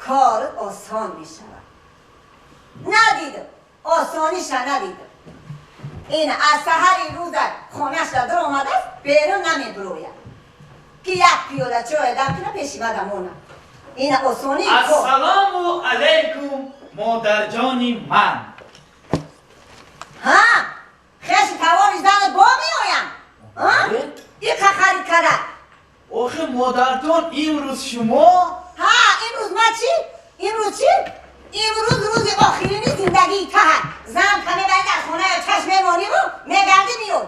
Кор осон мешавад. Надидам, осониша надидам. Ин аз саҳари рӯза хонаш дар омадааст, берун намебирояд. Ки як пиёла чой дам кина, пеши ма дамона. Ин осонии кор. Ассалому алайкум, модарҷони ман. Ҳа, хеши тавони занат бо меоям? Иқа харид кара. Охи, модарҷон, имрӯз шумо Ҳа, имрӯз ма чӣ? Имрӯз чӣ? Имрӯз рӯзи охирини зиндагии таҳат. Зан каме баъд дар хонаи чашм мемониву мегарди, меёй.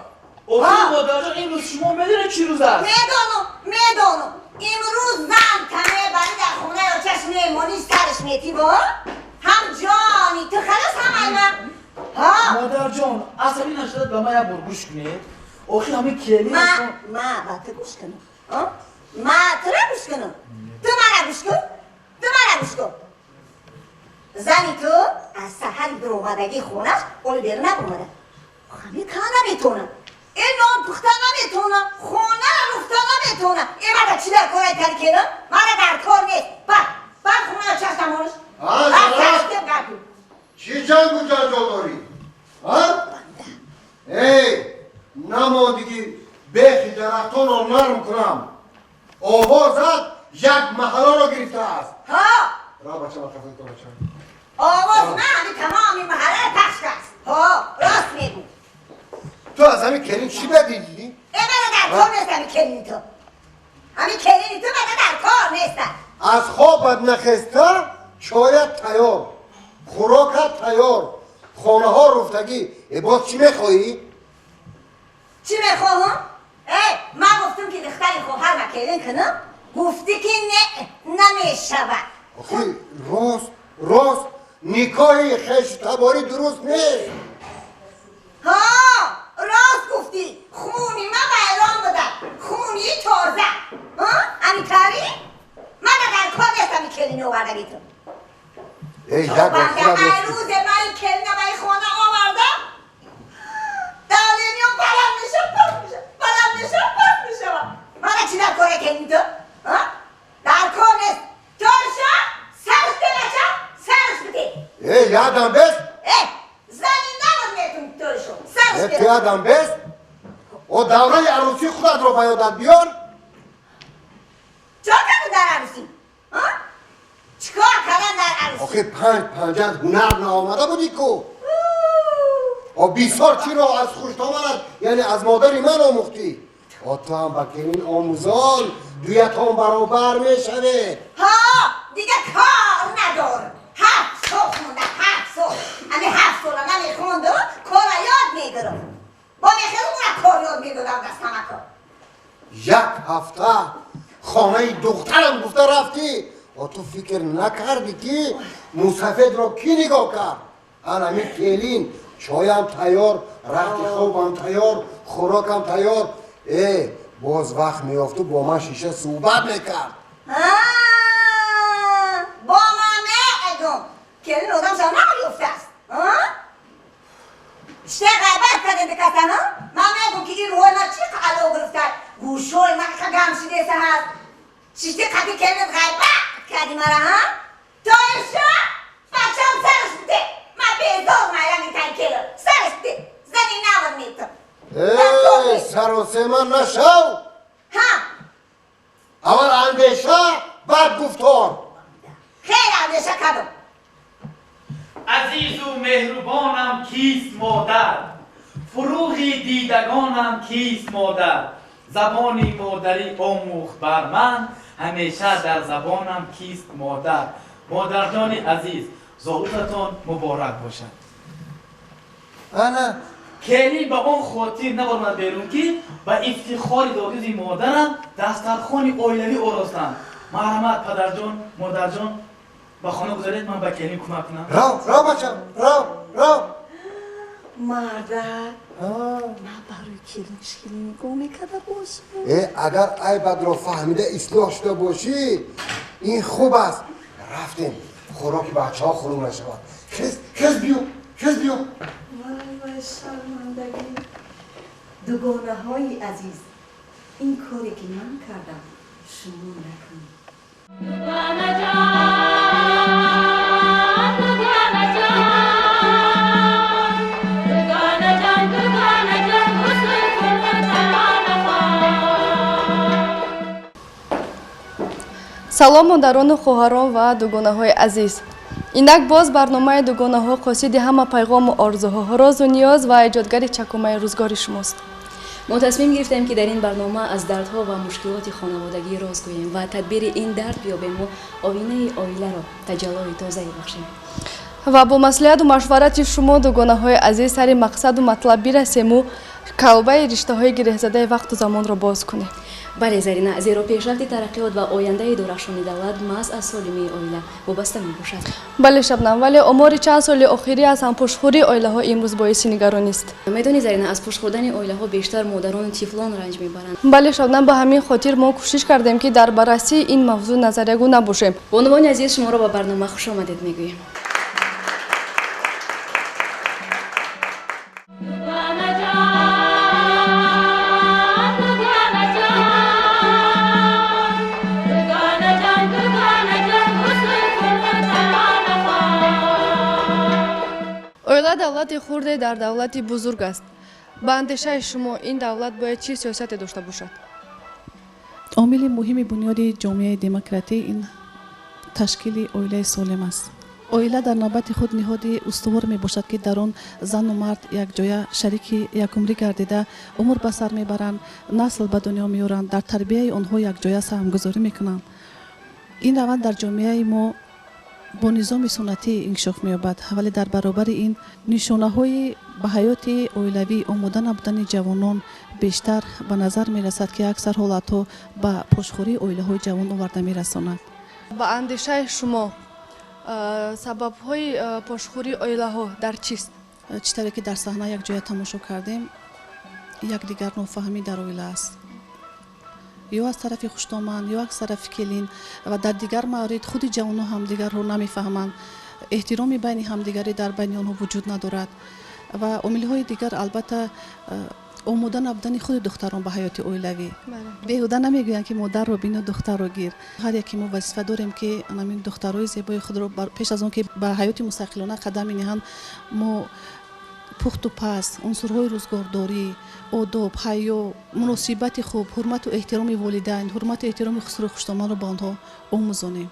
Охи, модарҷон, имрӯз шумо медонед, чӣ рӯз аст? Медонам, медонам. Имрӯз зан каме бари дар хонаи чашм мемонӣ, сараш метиву ҳам ҷони ту халос, ҳам ай ман. Ҳа. Модарҷон, асабӣ нашуда, ба ман як бор гӯш кунед. Охи, ҳамин келин Ма ма ба ту гӯш кунам? Ма тура гӯш кунам? Ту мара гӯш кун, ту мара гӯш кун. Зани ту аз саҳари дуромадагии хонаш оли берун набомада. Хамир кана наметонам, э нон пухта наметонам, хонара руфта наметонам. Э, мара чӣ дар корай тари келам? Мара дар кор нест. Бар, бар, хона чашнамонаш. Чӣ ҷангу ҷанҷол дорӣ? Эй, намондиги бехи дарахтонро нарм кунам. Овозат як маҳалларо гирифтааст. Ҳа. Ра, бача, ба қафои кор, бача. Овоз ма ҳами тамоми маҳалларо пахш кард. Ҳо, рост мегӯ. Ту аз ҳамин келин чӣ бадидӣ? Э, мара дар кор нест ҳами келини ту. Ҳами келини ту мара дар кор неста. Аз хобат нахеста, чоят тайёр, хӯрокат тайёр, хонаҳо руфтагӣ. Э, боз чӣ мехоҳӣ? Чӣ мехоҳам? Э, ман гуфтам, ки духтари хоҳарма келин кунам, гуфтӣ, ки не, намешавад. Охи, рост, рост, никоҳи хештаборӣ дуруст нест. Ҳа, рост гуфтӣ. Хуни ма вайрон буда, хуни тоза ҳамитари мана дар кор нест ҳами келини овардагӣ ту. Эй, як бор худат Ай, рӯзе ман ин келина ба ин хона овардам, давлениё баланд меша, паст меша, баланд меша, паст мешава. Мана чӣ дар коре келини ту дар кор нест. Тоша сарш де, бача, сарш бите. Эй, ядам бес. Э, зани набуд метун тошо сарш. Э, ту ядам бес. О, давраи арӯсӣ худатро ба ёдат биёр. Чикор кардам дар арӯсӣ? Чикор кардам дар арӯсӣ? Охи, панҷ панҷат ҳунар наомада будӣ ку. О, бисёр чиро аз хуштоманат, яъне аз модари ман, омӯхтӣ. О, ту ҳам ба келин омӯзон, дуятон баробар мешавед. Ҳа, дига кор надорам. 7 сол хонда, 7 сол. Ами 7 сола намехонду, кора ёд мегирам. Бо мехелам, уна кор ёд медодам, дастамако. Як ҳафта хонаи духтарам гуфта рафтӣ. О, ту фикр накардӣ, ки мусафедро кӣ нигоҳ кард? Анами келин чоям тайёр, рахти хобам тайёр, хӯрокам тайёр. Э, боз вақт меёфту, бо ман шиша суҳбат мекард. Бо ман мегум, келин одам шав намеёфтааст. Ште ғайбат кардем бикасан. Ман мегум, ки ин рӯҳои ман чӣ ало гирифта, гӯшои ман қа гам шидеса ҳаст. Шишти қати келинат ғайбат кардӣ мара. Ҳа, то иша бачам сараш бите. Ман безор майрами тай келин сараш бите. Зани навад метам. Э, саросема нашав. Ҳа. Аввал андеша, баъд гуфтор. Хеле андеша кардам. Азизу меҳрубонам кист, модар? Фурӯғи дидагонам кист, модар? Забони модарӣ омӯхт бар ман, ҳамеша дар забонам кист, модар? Модарҷони азиз, зоҳуратон муборак бошад. Ана. Келин ба он хотир набаромад берун, ки ба ифтихори зодрӯзи модарам дастархони оилавӣ оростанд. Марҳамат, падарҷон, модарҷон, ба хона гузаред, ман ба келин кӯмак кунам. Рав, рав, бачам, рав, рав. Мардак, ман барои келин хеле нигоҳ мекарда бошам. Э, агар айбатро фаҳмида ислоҳ шуда бошӣ, ин хуб аст. Рафтем, хӯроки бачаҳо хунук нашавад. Хез, хез, биё, хез, биё. Вай, вай, шармандагӣ! Дугонаҳои азиз, ин коре, ки ман кардам, шумо накунед. Дугонаҷон. Салом модарону хоҳарон ва дугонаҳои азиз. Инак боз барномаи дугонаҳо қосиди ҳама пайғому орзуҳо, розу ниёз ва эҷодгари чакомаи рӯзгори шумост. Мо тасмим гирифтем, ки дар ин барнома аз дардҳо ва мушкилоти хонаводагӣ роз гӯем ва тадбири ин дард биёбему оинаи оиларо таҷаллои тозае бахшем. Ва бо маслиҳату машварати шумо, дугонаҳои азиз, сари мақсаду матлаб бирасему калбаи риштаҳои гиреҳзадаи вақту замонро боз кунем. Бале, Зарина, зеро пешрафти тараққиёт ва ояндаи дурахшони давлат маҳз аз солимии оила вобаста мебошад. Бале, Шабнам, вале омори чанд соли охирӣ аз ҳампошхӯрии оилаҳо имрӯз боиси нигаронист. Медонӣ, Зарина, аз пошхӯрдани оилаҳо бештар модарону тифлон ранҷ мебаранд. Бале, Шабнам, ба ҳамин хотир мо кӯшиш кардем, ки дар баррасии ин мавзӯъ назариягӯ набошем. Бонувони азиз, шуморо ба барнома хушомадед мегӯем. Оила давлати хурде дар давлати бузург аст. Ба андешаи шумо, ин давлат бояд чӣ сиёсате дошта бошад? Омили муҳими бунёди ҷомеаи демократӣ ин ташкили оилаи солим аст. Оила дар навбати худ ниҳоди устувор мебошад, ки дар он зану мард якҷоя шарики якумрӣ гардида умр ба сар мебаранд, насл ба дунё меоранд, дар тарбияи онҳо якҷоя саҳмгузорӣ мекунанд. Ин раванд дар ҷомеаи мо бо низоми суннатӣ инкишоф меёбад, вале дар баробари ин нишонаҳои ба ҳаёти оилавӣ омода набудани ҷавонон бештар ба назар мерасад, ки аксар ҳолатҳо ба пошхӯрии оилаҳои ҷавон оварда мерасонад. Ба андешаи шумо, сабабҳои пошхӯрии оилаҳо дар чист? Чӣ тавре ки дар саҳна якҷоя тамошо кардем, якдигар нофаҳмӣ дар оила аст, ё аз тарафи хуштоман, ё аз тарафи келин, ва дар дигар маврид худи ҷавонҳо ҳамдигарро намефаҳманд, эҳтироми байни ҳамдигарӣ дар байни онҳо вуҷуд надорад ва омилҳои дигар, албатта, омода набудани худи духтарон ба ҳаёти оилавӣ. Беҳуда намегӯянд, ки модарро бину, духтарро гир. Ҳар яке мо вазифа дорем, ки ҳамин духтарои зебои худро пеш аз он ки ба ҳаёти мустақилона қадам менеҳанд, мо пухту паз, унсурҳои рӯзгордорӣ, одоб, ҳаё, муносибати хуб, ҳурмату эҳтироми волидайн, ҳурмату эҳтироми хусру хуштоманро ба онҳо омӯзонем.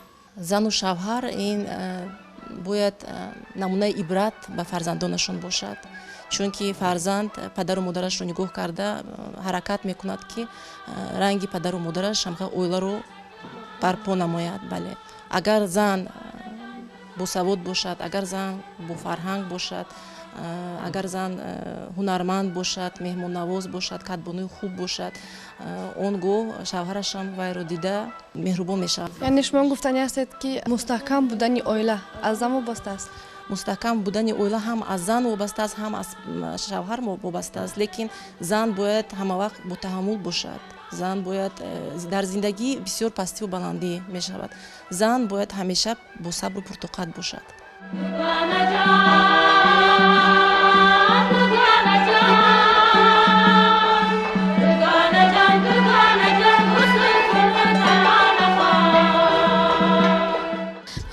Зану шавҳар ин бояд намунаи ибрат ба фарзандонашон бошад, чунки фарзанд падару модарашро нигоҳ карда ҳаракат мекунад, ки ранги падару модараш ҳамха оиларо барпо намояд. Бале, агар зан босавод бошад, агар зан бофарҳанг бошад, агар зан ҳунарманд бошад, меҳмоннавоз бошад, кадбонуи хуб бошад, он гоҳ шавҳарашам вайро дида меҳрубон мешавад. Яъне шумо гуфтанӣ ҳастед, ки мустаҳкам будани оила аз зан вобаста аст? Мустаҳкам будани оила ҳам аз зан вобаста аст, ҳам аз шавҳар вобаста аст, лекин зан бояд ҳамавақт ботаҳаммул бошад. Зан бояд дар зиндагӣ бисёр пастиву баландӣ мешавад, зан бояд ҳамеша бо сабру пуртоқат бошад.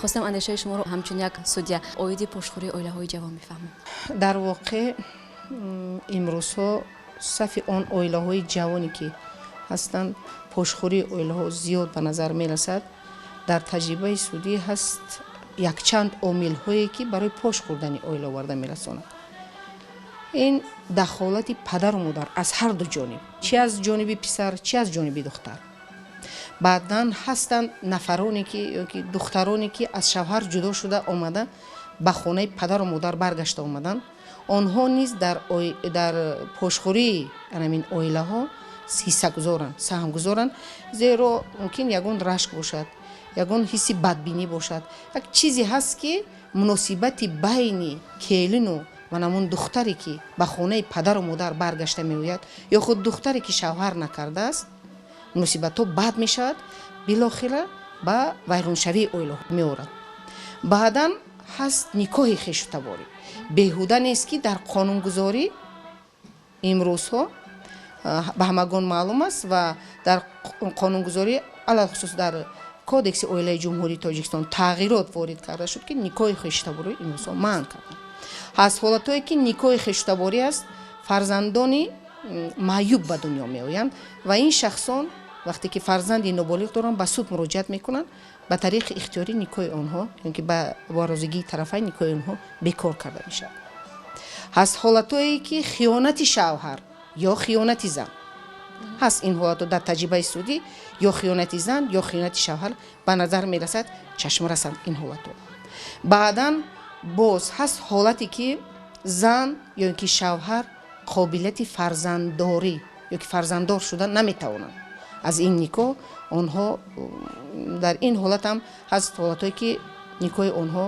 Хостам андешаи шуморо ҳамчун як судя оиди пошхӯрии оилаҳои ҷавон бифаҳмам. Дар воқеъ, имрӯзҳо сафи он оилаҳои ҷавоне ки ҳастанд, пошхӯрии оилаҳо зиёд ба назар мерасад. Дар таҷрибаи судӣ ҳаст якчанд омилҳое, ки барои пош хӯрдани оила оварда мерасонад. Ин дахолати падару модар аз ҳар ду ҷониб, чи аз ҷониби писар, чи аз ҷониби духтар. Баъдан ҳастанд нафароне ки ёки духтароне, ки аз шавҳар ҷудо шуда омада, ба хонаи падару модар баргашта омаданд. Онҳо низ дар пошхӯрии ҳамин оилаҳо ҳиссагузоранд, саҳмгузоранд, зеро мумкин ягон рашк бошад, ягон ҳисси бадбинӣ бошад, як чизе ҳаст, ки муносибати байни келину ва ҳамон духтаре, ки ба хонаи падару модар баргашта меояд, ё худ духтаре, ки шавҳар накардааст, муносибатҳо бад мешавад, билохира ба вайроншавии оилаҳо меорад. Баъдан ҳаст никоҳи хешутаборӣ. Беҳуда нест, ки дар қонунгузорӣ имрӯзҳо ба ҳамагон маълум аст ва дар қонунгузорӣ, алалхусус дар Кодекси оилаи Ҷумҳурии Тоҷикистон тағйирот ворид карда шуд, ки никоҳи хешутаборӣ имрӯзҳо манъ карданд. Ҳаст ҳолатҳое, ки никоҳи хешутаборӣ аст, фарзандони маъюб ба дунё меоянд ва ин шахсон Вақте ки фарзанди ноболиғ доранд, ба суд муроҷиат мекунанд, ба тариқи ихтиёрӣ никоҳи онҳо ё ки ба розигии тарафайн никоҳи онҳо бекор карда мешавад. Ҳаст ҳолатҳое, ки хиёнати шавҳар ё хиёнати зан ҳаст. Ин ҳолатҳо дар таҷрибаи судӣ ё хиёнати зан, ё хиёнати шавҳар ба назар мерасад, чашм расанд ин ҳолатҳо. Баъдан боз ҳаст ҳолате, ки зан ё ин ки шавҳар қобилияти фарзанддорӣ ё ки фарзанддор шуда наметавонанд аз ин никоҳ. Онҳо дар ин ҳолат ҳам ҳаст ҳолатҳое, ки никоҳи онҳо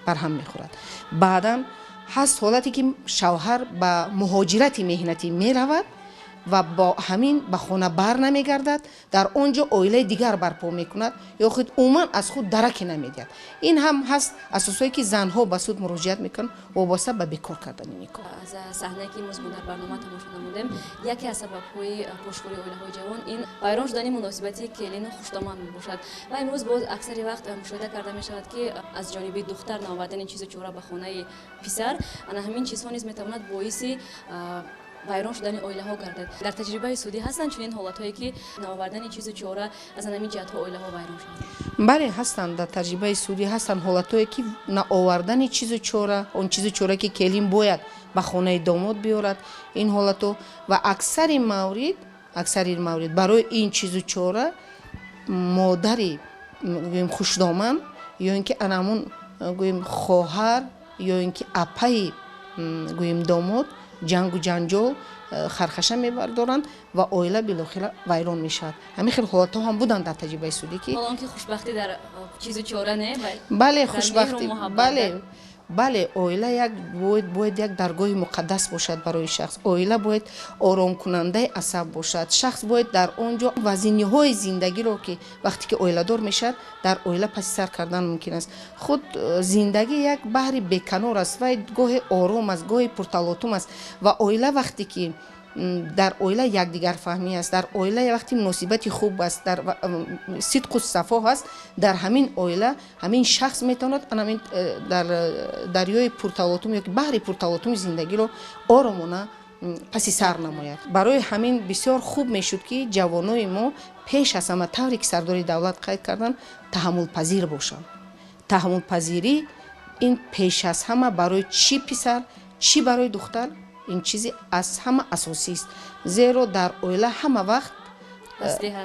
барҳам мехӯрад. Баъдан ҳаст ҳолате, ки шавҳар ба муҳоҷирати меҳнатӣ меравад ва бо ҳамин ба хона бар намегардад, дар он ҷо оилаи дигар барпо мекунад ё худ умуман аз худ дараке намедиҳад. Ин ҳам ҳаст асосҳое, ки занҳо ба суд муроҷиат мекунанд вобаста ба бекор кардани никоҳ. Аз саҳнае, ки имрӯз мо дар барнома тамошо намудем, яке аз сабабҳои пошхӯрии оилаҳои ҷавон ин вайрон шудани муносибати келину хушдоман мебошад. Ва имрӯз боз аксари вақт мушоҳида карда мешавад, ки аз ҷониби духтар наовардани чизу чора ба хонаи писар, ана ҳамин чизҳо низ метавонад боиси вайрон шудани оилаҳо гардад. Дар таҷрибаи судӣ ҳастанд чунин ҳолатҳое, ки наовардани чизу чора аз ҳамин ҷиҳатҳо оилаҳо вайрон шаванд? Бале, ҳастанд. Дар таҷрибаи судӣ ҳастанд ҳолатҳое, ки наовардани чизу чора, он чизу чора, ки келин бояд ба хонаи домод биёрад, ин ҳолатҳо ва аксари маврид барои ин чизу чора модари, гӯем, хушдоман ё ин ки анамун, гӯем, хоҳар ё ин ки апаи, гӯем, домод ҷангу ҷанҷол, хархаша мебардоранд ва оила билохира вайрон мешавад. Ҳамин хел ҳолатҳо ҳам буданд дар таҷрибаи судӣ, ки Ҳол он ки хушбахтӣ дар чизу чора не? Бале, хушбахтӣ, бале. Оила як бояд як даргоҳи муқаддас бошад барои шахс. Оила бояд оромкунандаи асаб бошад. Шахс бояд дар он ҷо вазиниҳои зиндагиро, ки вақте ки оиладор мешавад, дар оила паси сар кардан мумкин аст. Худ зиндагӣ як баҳри беканор аст, вай гоҳе ором аст, гоҳе пурталотум аст. Ва оила, вақте ки дар оила якдигарфаҳмӣ аст, дар оила вақти муносибати хуб аст, дар сидқу сафо ҳаст, дар ҳамин оила ҳамин шахс метавонад ҳамин дар дарёи пурталотум ё ки баҳри пурталотуми зиндагиро оромона паси сар намояд. Барои ҳамин бисёр хуб мешуд, ки ҷавонои мо пеш аз ҳама, тавре ки сардори давлат қайд карданд, таҳаммулпазир бошанд. Таҳаммулпазирӣ ин пеш аз ҳама барои чӣ писар, чӣ барои духтар ин чизи аз ҳама асосист, зеро дар оила ҳама вақт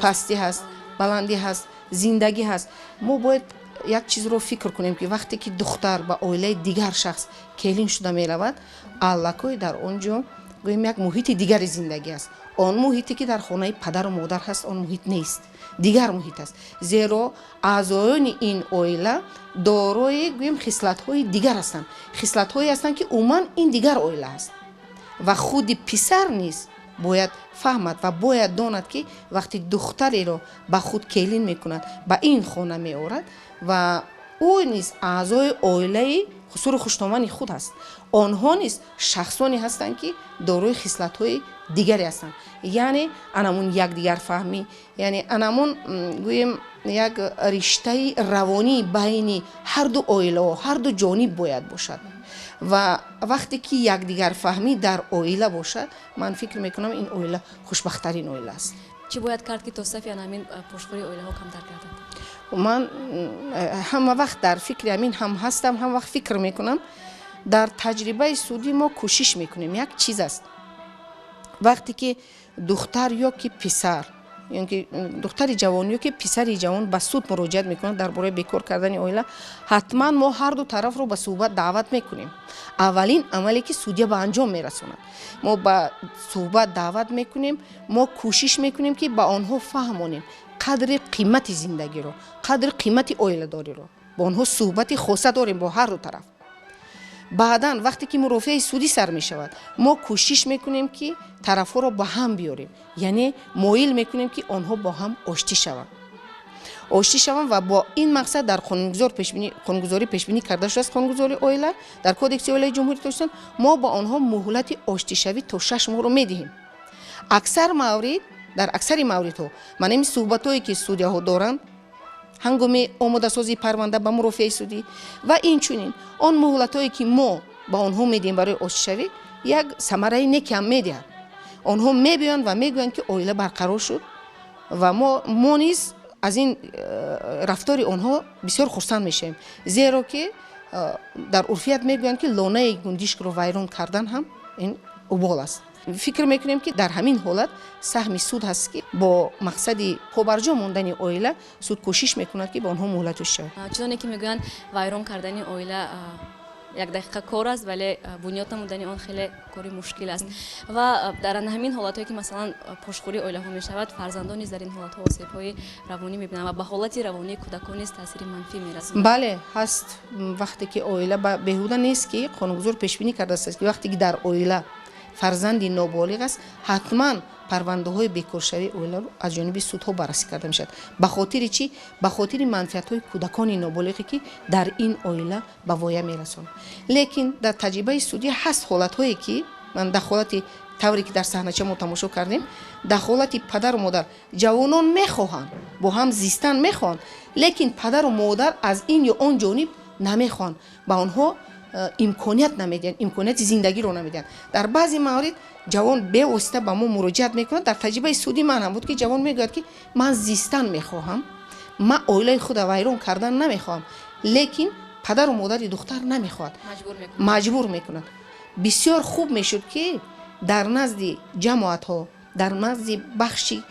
пастӣ ҳаст, баландӣ ҳаст, зиндагӣ ҳаст. Мо бояд як чизро фикр кунем, ки вақте ки духтар ба оилаи дигар шахс келин шуда меравад, аллакой дар он ҷо, гӯем, як муҳити дигари зиндагӣ аст. Он муҳите, ки дар хонаи падару модар ҳаст, он муҳит нест, дигар муҳит аст, зеро аъзоёни ин оила дорои, гӯем, хислатҳои дигар ҳастанд, хислатҳое ҳастанд, ки умуман ин дигар оила аст. Ва худи писар низ бояд фаҳмад ва бояд донад, ки вақти духтареро ба худ келин мекунад, ба ин хона меорад ва ӯ низ аъзои оилаи хусуру хуштомани худ аст. Онҳо низ шахсоне ҳастанд, ки дорои хислатҳои дигаре ҳастанд. Яъне анамун якдигарфаҳмӣ, яъне анамун, гӯем, як риштаи равонӣ байни ҳарду оилаҳо, ҳарду ҷониб бояд бошад. Ва вақте ки якдигарфаҳмӣ дар оила бошад, ман фикр мекунам, ин оила хушбахттарин оила аст. Чӣ бояд кард, ки то сафи ҳамин пошхӯрии оилаҳо камтар гардад? Ман ҳама вақт дар фикри ҳамин ҳам ҳастам, ҳама вақт фикр мекунам. Дар таҷрибаи судӣ мо кӯшиш мекунем. Як чиз аст: вақте ки духтар ё ки писар, ё ки духтари ҷавон ё ки писари ҷавон ба суд муроҷиат мекунад дар бораи бекор кардани оила, ҳатман мо ҳарду тарафро ба суҳбат даъват мекунем. Аввалин амале, ки судья ба анҷом мерасонад, мо ба суҳбат даъват мекунем. Мо кӯшиш мекунем, ки ба онҳо фаҳмонем қадри қимати зиндагиро, қадри қимати оиладориро. Бо онҳо суҳбати хоса дорем, бо ҳарду тараф. Баъдан, вақте ки мурофиаи судӣ сар мешавад, мо кӯшиш мекунем, ки тарафҳоро ба ҳам биёрем, яъне моил мекунем, ки онҳо бо ҳам оштӣ шаванд. Ва бо ин мақсад дар қонунгузорӣ пешбинӣ карда шудааст, қонунгузории оила, дар Кодекси оилаи Ҷумҳурии Тоҷикистон. Мо ба онҳо муҳлати оштишавӣ то 6 моҳро медиҳем. Аксар маврид, дар аксари мавридҳо ман ин суҳбатҳое, ки судяҳо доранд ҳангоми омодасозии парванда ба мурофиаи судӣ ва инчунин он муҳлатҳое, ки мо ба онҳо медиҳем барои оштишавӣ, як самараи неки ҳам медиҳад. Онҳо мебиёянд ва мегӯянд, ки оила барқарор шуд. Ва мо низ аз ин рафтори онҳо бисёр хурсанд мешавем, зеро ки дар урфият мегӯянд, ки лонаи гундишкро вайрон кардан ҳам ин убол аст. Фикр мекунем, ки дар ҳамин ҳолат саҳми суд ҳаст, ки бо мақсади побарҷо мондани оила суд кӯшиш мекунад, ки ба онҳо муҳлат шавад. Чуноне ки мегӯянд, вайрон кардани оила як дақиқа кор аст, вале бунёд намудани он хеле кори мушкил аст. Ва дар ҳамин ҳолатҳое ки, масалан, пошхӯрии оилаҳо мешавад, фарзандон низ дар ин ҳолатҳо осебҳои равонӣ мебинанд ва ба ҳолати равонии кӯдакон низ таъсири манфӣ мерасонад. Бале, ҳаст. Вақте ки оила, беҳуда нест, ки қонунгузор пешбинӣ кардааст, ки вақте ки дар оила фарзанди ноболиғ аст, ҳатман парвандаҳои бекоршавии оиларо аз ҷониби судҳо баррасӣ карда мешавад. Ба хотири чӣ? Ба хотири манфиатҳои кӯдакони ноболиғе, ки дар ин оила ба воя мерасонад. Лекин дар таҷрибаи судӣ ҳаст ҳолатҳое, ки ман дар ҳолати тавре ки дар саҳнача мо тамошо кардем, дар ҳолати падару модар, ҷавонон мехоҳанд, бо ҳам зистан мехоҳанд, лекин падару модар аз ин ё он ҷониб намехоҳанд, ба онҳо имконият намедиҳанд, имконияти зиндагиро намедиҳанд. Дар баъзе маврид ҷавон бевосита ба мо муроҷиат мекунад. Дар таҷрибаи суди ман ҳам буд, ки ҷавон мегӯяд, ки ман зистан мехоҳам, ман оилаи худа вайрон кардан намехоҳам, лекин падару модари духтар намехоҳад, маҷбур мекунад. Бисёр хуб мешуд, ки дар назди ҷамоатҳо, дар назди бахши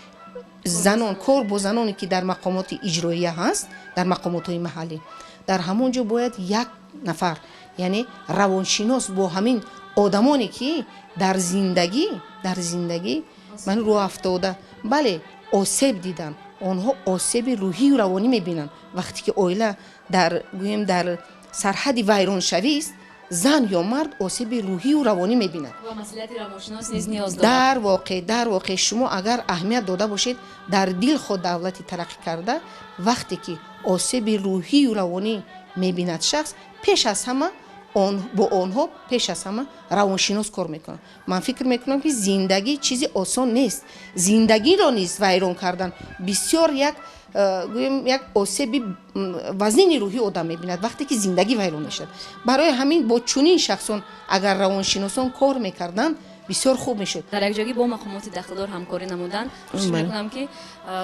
занон, кор бо заноне, ки дар мақомоти иҷроия ҳаст, дар мақомотҳои маҳаллӣ, дар ҳамон ҷо бояд як нафар, яъне равоншинос, бо ҳамин одамоне, ки дар зиндагӣ ман рӯ афтода, бале, осеб дидан, онҳо осеби рӯҳию равонӣ мебинанд. Вақте ки оила дар, гӯем, дар сарҳади вайроншавист, зан ё мард осеби рӯҳию равонӣ мебинад. Дар воқеъ, шумо агар аҳамият дода бошед, дар дилхоҳ давлати тараққӣ карда, вақте ки осеби рӯҳию равонӣ мебинад шахс, пеш аз ҳама бо онҳо пеш аз ҳама равоншинос кор мекунад. Ман фикр мекунам, ки зиндагӣ чизи осон нест. Зиндагиро низ вайрон кардан бисёр як гӯем, як осеби вазнини рӯҳӣ одам мебинад, вақте ки зиндагӣ вайрон мешавад. Барои ҳамин бо чунин шахсон агар равоншиносон кор мекарданд, бисёр хуб мешуд. Дар якҷоягӣ бо мақомоти дахлдор ҳамкорӣ намудан, кӯшиш мекунам, ки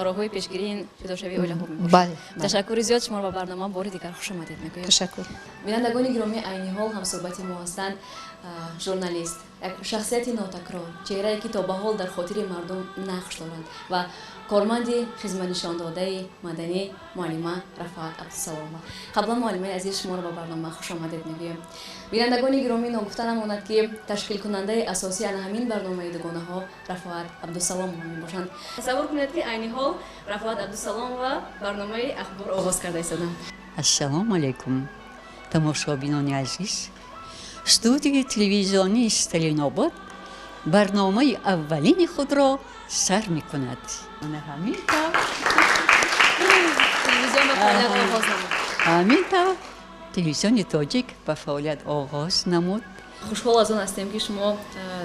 роҳҳои пешгирии ин ҷудошавии оилаҳо мебошад. Ташаккури зиёд. Шуморо ба барнома бори дигар хушомадед мегӯем. Ташаккур. Бинандагони гиромӣ, айни ҳол ҳамсӯҳбати мо ҳастанд журналист, як шахсияти нотакрор, чеҳрае, ки то ба ҳол дар хотири мардум нақш доранд, ва корманди хизматнишондодаи маданӣ, муаллима Рафоат Абдусаломова. Қаблан, муаллимаи азиз, шуморо ба барнома хушомадед мегӯем. Бинандагони гиромӣ, ногуфта намонад, ки ташкилкунандаи асосии ана ҳамин барномаи Дугонаҳо Рафоат Абдусаломова мебошанд. Тасаввур кунед, ки айни ҳол Рафоат Абдусаломова барномаи Ахбор оғоз карда истоданд. Ассалому алайкум, тамошобинони азиз! Студияи телевизионии Сталинобод барномаи аввалини худро сар мекунад. Ҳамин тавр. Телевизион ба фаъолият оғоз намуд. Ҳамин тавр Телевизиони Тоҷик ба фаъолият оғоз намуд. Хушҳол аз он ҳастем, ки шумо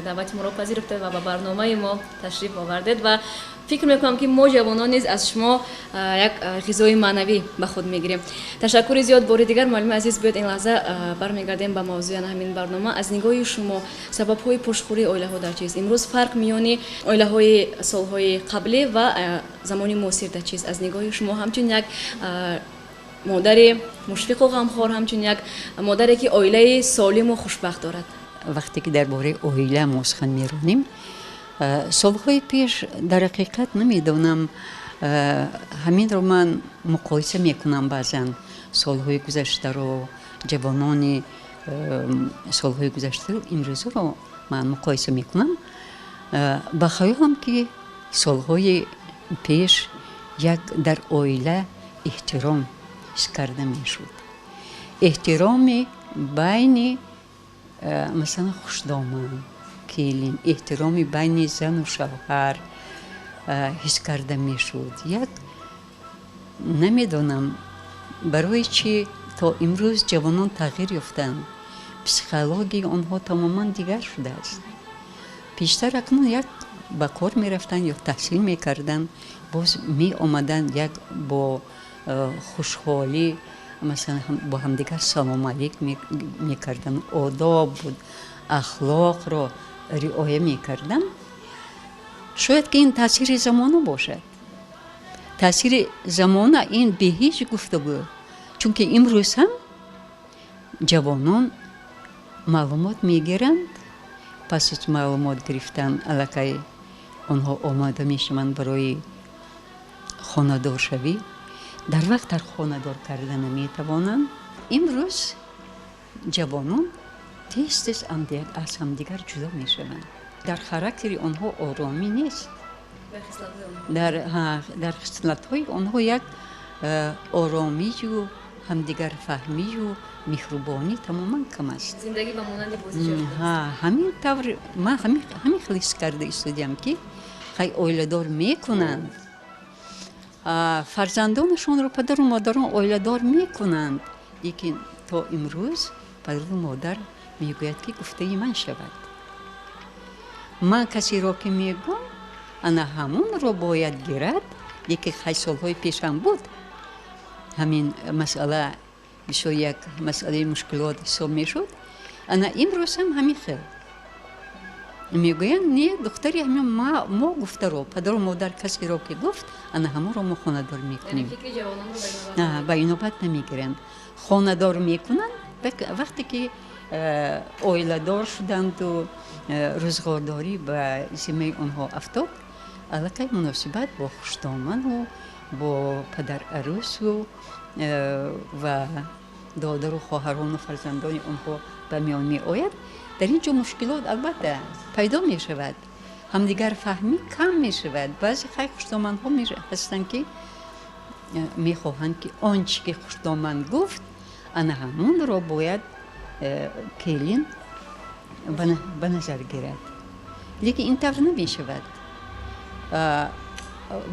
даъвати моро пазируфтед ва ба барномаи мо ташриф овардед, ва фикр мекунам, ки мо ҷавонон низ аз шумо як ғизои маънавӣ ба худ мегирем. Ташаккури зиёд бори дигар, муаллими азиз. Биёед, ин лаҳза бармегардем ба мавзӯи ана ҳамин барнома. Аз нигоҳи шумо, сабабҳои пошхӯрии оилаҳо дар чист? Имрӯз фарқ миёни оилаҳои солҳои қаблӣ ва замони муосир дар чист, аз нигоҳи шумо, ҳамчун як модари мушфиқу ғамхор, ҳамчун як модаре, ки оилаи солиму хушбахт дорад? Вақте ки дар бораи оила мо сухан меронем, солҳои пеш, дар ҳақиқат намедонам, ҳаминро ман муқоиса мекунам баъзан солҳои гузаштаро, ҷавонони солҳои гузаштаро, имрӯзаро ман муқоиса мекунам. Ба хаёлам, ки солҳои пеш як дар оила эҳтиром ҳис карда мешуд, эҳтироми байни, масалан, хушдоман, келин, эҳтироми байни зану шавҳар ҳис карда мешуд. Як намедонам, барои чӣ то имрӯз ҷавонон тағйир ёфтанд, психологияи онҳо тамоман дигар шудааст. Пештар акнун як ба кор мерафтанд ё таҳсил мекарданд, боз меомаданд, як бо хушҳолӣ, масалан, бо ҳамдигар салому алейк мекарданд, одоб буд, ахлоқро риоя мекарданд. Шояд ки ин таъсири замона бошад. Таъсири замона ин бе ҳеҷ гуфтугӯ, чунки имрӯз ҳам ҷавонон маълумот мегиранд. Пас аз маълумот гирифтан аллакай онҳо омода мешаванд барои хонадоршавӣ. Дар вақт дар хонадор карда наметавонанд. Имрӯз ҷавонон тез тез аз ҳамдигар ҷудо мешаванд. Дар характери онҳо оромӣ нест, дар хислатҳои онҳо як оромию ҳамдигарфаҳмию меҳрубонӣ тамоман кам аст. Зиндагӣ ба монанди бозича. Ҳамин тавр ман ҳамин хел ҳис карда истодиам, ки хай оиладор мекунанд, фарзандонашонро падару модарон оиладор мекунанд, лекин то имрӯз падару модар мегӯяд, ки гуфтаи ман шавад. Ман касеро ки мегӯм, ана ҳамонро бояд гирад. Лекин хай солҳои пешам буд ҳамин масъала бисёр як масъалаи мушкилот ҳисоб мешуд. Ана имрӯз ҳам ҳамин хел мегӯянд: не, духтари ҳамин мо гуфтаро, падару модар касеро ки гуфт, ана ҳамонро мо хонадор мекунем. Ба инобат намегиранд, хонадор мекунанд. Вақте ки оиладор шуданду рӯзғордорӣ ба зиммаи онҳо афтод, аллакай муносибат бо хуштоману бо падарарӯсу ва додару хоҳарону фарзандони онҳо ба миён меояд. Дар ин ҷо мушкилот албатта пайдо мешавад, ҳамдигарфаҳмӣ кам мешавад. Баъзе хай хуштоманҳо ҳастанд, ки мехоҳанд, ки он чӣ ки хуштоман гуфт, ана ҳамонро бояд келин ба назар гирад. Лекин ин тавр намешавад.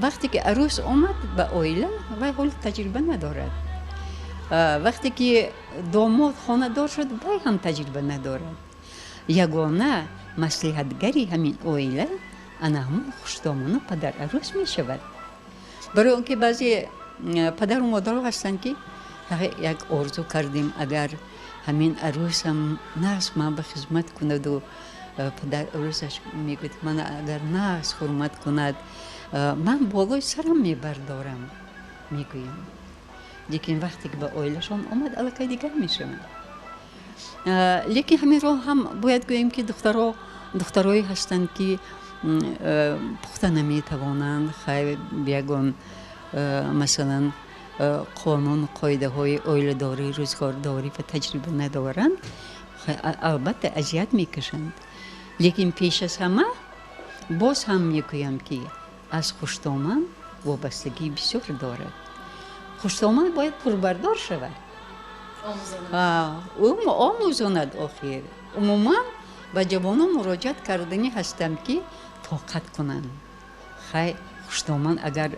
Вақте ки арӯс омад ба оила, вай ҳоли таҷриба надорад. Вақте ки домод хонадор шуд, вай ҳам таҷриба надорад. Ягона маслиҳатгари ҳамин оила ана ҳамон хуштомону падарарӯс мешавад. Барои он ки баъзе падару модаро ҳастанд, ки як орзу кардем, агар ҳамин арӯсам нағз ман ба хизмат кунаду, падарарӯсаш мегӯяд, ман агар нағз ҳурмат кунад, ман болои сарам мебардорам, мегӯям. Лекин вақте ки ба оилашон омад, аллакай дигар мешаванд. Лекин ҳаминро ҳам бояд гӯем, ки духтарое ҳастанд, ки пухта наметавонанд, хай ягон масалан қонуну қоидаҳои оиладорӣ, рӯзгордорӣ ва таҷриба надоранд, албатта азият мекашанд. Лекин пеш аз ҳама боз ҳам мегӯям, ки аз хуштоман вобастагии бисёр дорад. Хуштоман бояд пурбардор шавад, ӯ омӯзонад. Охир умуман ба ҷавонон муроҷиат карданӣ ҳастам, ки тоқат кунанд. Хай хуштоман агар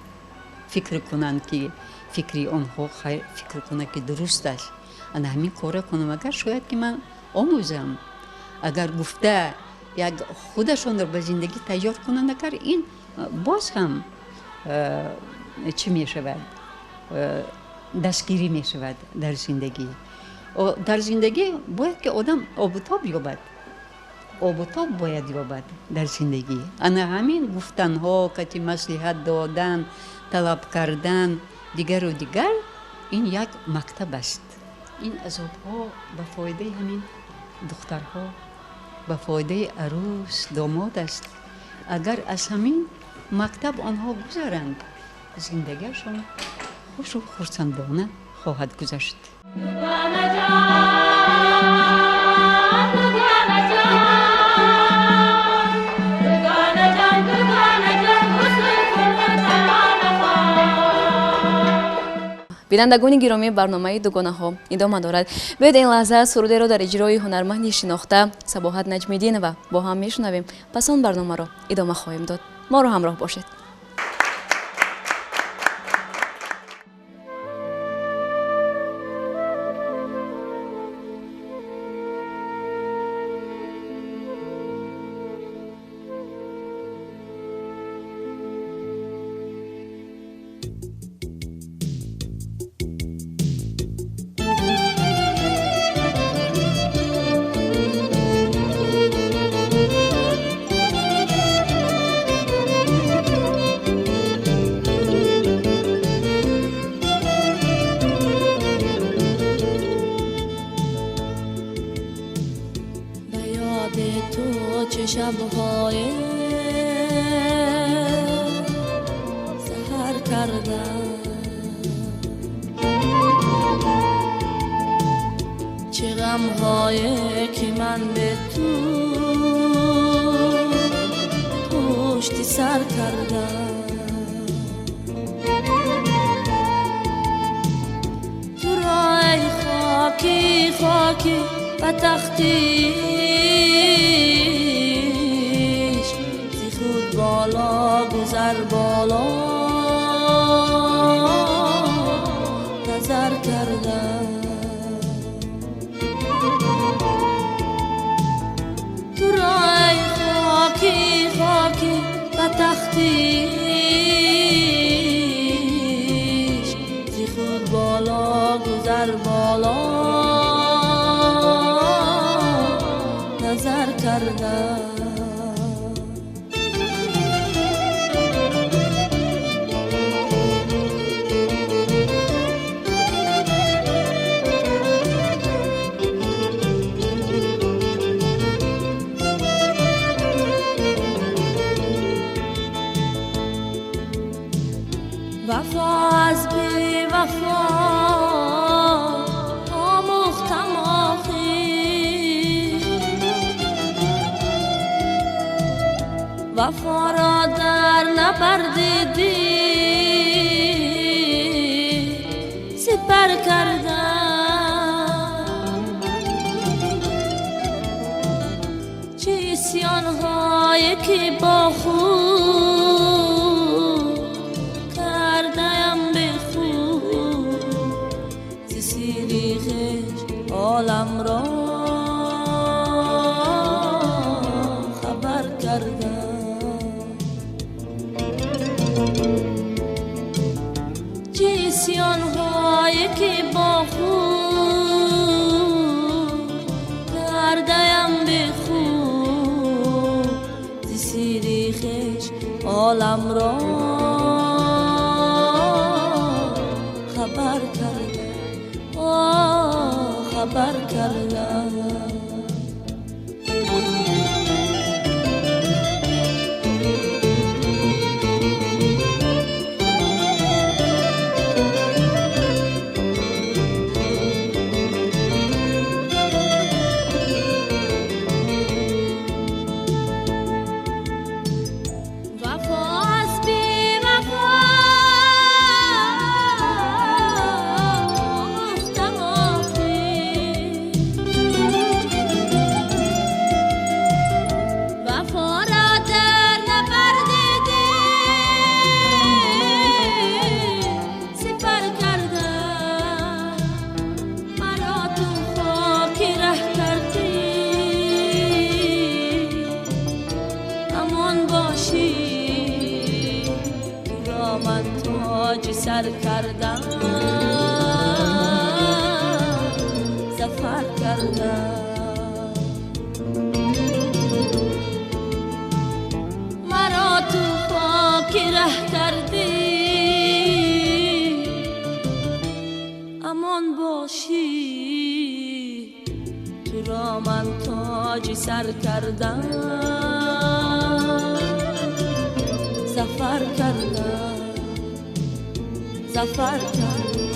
фикр кунанд, ки фикри онҳо хай фикр кунад, ки дуруст аст, ана ҳамин корро кунам, агар шояд ки ман омӯзам, агар гуфта як худашонро ба зиндагӣ тайёр кунанд, агар ин боз ҳам чӣ мешавад, дастгирӣ мешавад дар зиндагӣ. Дар зиндагӣ бояд ки одам обутоб ёбад, обутоб бояд ёбад дар зиндагӣ. Ана ҳамин гуфтанҳо, кати маслиҳат додан, талаб кардан, дигару дигар, ин як мактаб аст. Ин азобҳо ба фоидаи ҳамин духтарҳо, ба фоидаи арӯс домод аст. Агар аз ҳамин мактаб онҳо гузаранд, зиндагиашон хушу хурсандона хоҳад гузашт. Бинандагони гиромӣ, барномаи дугонаҳо идома дорад. Биёед ин лаҳза сурудеро дар иҷрои ҳунарманди шинохта Сабоҳат Наҷмиддинова бо ҳам мешунавем. Пас он барномаро идома хоҳем дод. Моро ҳамроҳ бошед. چه شبهای سحر کردم، چه غمهای که من به تو پشتی سر کردم. تو را ای خاکی خاکی و تختیش زی خود بالا گذر بالا نظر کردم. تو را ای خاکی خاکی و تختیش زی خود بالا گذر بالا نظر کردم. وفا از بی وفا آموختم آخر، وفا را در نبرد دل سپر کردم. چه عصیان‌هایی که با خود کردم به خود، ز سیری خویش عالم را خبر کردم. چه عصیان‌هایی که با خود کردم به خود، ز سیری خویش عالم را خبر کردم، خبر کردم. وفا از بی وفا آموختم آخر، وفا را در نبرد دل سپر کردم. مرا تو خاک ره کردی امان باشی، تو را من تاج سر کردم ظفر کردم. مرا تو خاک ره کردی امان باشی، تو را من تاج سر کردم ظفر کردم، ظفر کردم،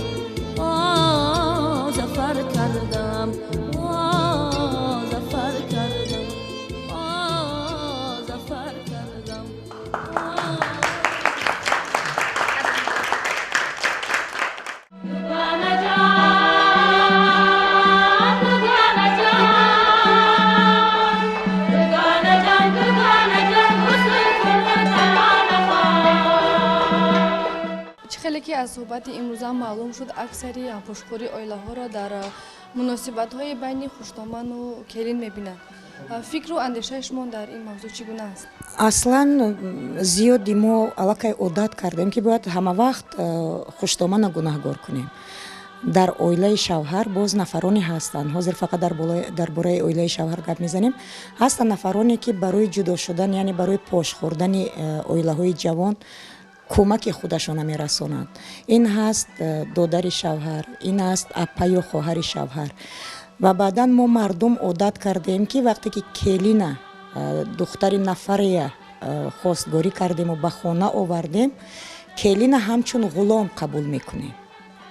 آه ظفر کردم، آه ظفر کردم، آه ظفر کردم. Чӣ хеле ки аз суҳбати имрӯза маълум шуд, аксари пошхӯри оилаҳоро дар муносибатҳои байни хуштоману келин мебинанд. Фикру андешаи шумо дар ин мавзӯъ чӣ гуна аст? Аслан зиёди мо аллакай одат кардем, ки бояд ҳама вақт хуштомана гунаҳгор кунем. Дар оилаи шавҳар боз нафароне ҳастанд, ҳозир фақат дар бораи оилаи шавҳар гап мезанем, ҳастанд нафароне, ки барои ҷудо шудан, яъне барои пош хӯрдани оилаҳои ҷавон кӯмаки худашона мерасонанд. Ин ҳаст додари шавҳар, ин ҳаст апа ё хоҳари шавҳар. Ва баъдан мо мардум одат кардем, ки вақте ки келина Духтари нафаре хостгорӣ кардему ба хона овардем, келина ҳамчун ғулом қабул мекунем,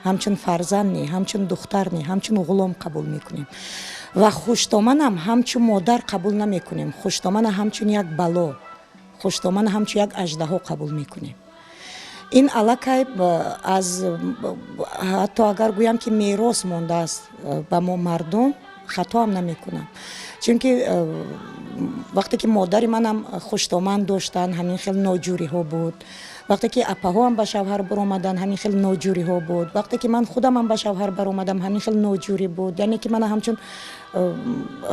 ҳамчун фарзанд не, ҳамчун духтар не, ҳамчун ғулом қабул мекунем. Ва хуштоманам ҳамчун модар қабул намекунем, хуштомана ҳамчун як бало, хуштомана ҳамчун як аждаҳо қабул мекунем. Ин аллакай аз ҳатто агар гӯям, ки мерос мондааст ба мо мардум, хатоам намекунам, чунки вақте ки модари манам хуштоман доштанд, ҳамин хел ноҷӯриҳо буд. Вақте ки апаҳоам ба шавҳар баромаданд, ҳамин хел ноҷӯриҳо буд. Вақте ки ман худамам ба шавҳар баромадам, ҳамин хел ноҷӯрӣ буд. Яъне ки мана ҳамчун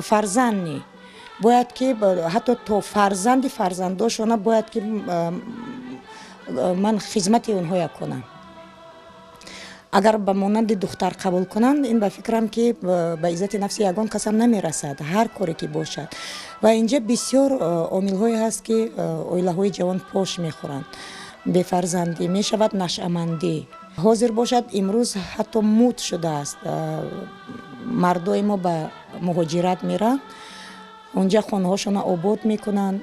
фарзанд не, бояд ки ҳатто то фарзанди фарзандошона бояд ки ман хизмати онҳоя кунам. Агар ба монанди духтар қабул кунанд, ин ба фикрам, ки ба иззати нафси ягон касам намерасад, ҳар коре ки бошад. Ва инҷа бисёр омилҳое ҳаст, ки оилаҳои ҷавон пош мехӯранд. Бефарзандӣ мешавад, нашъамандӣ. Ҳозир бошад, имрӯз ҳатто муд шудааст, мардои мо ба муҳоҷират мераванд, унҷа хонаҳошона обод мекунанд,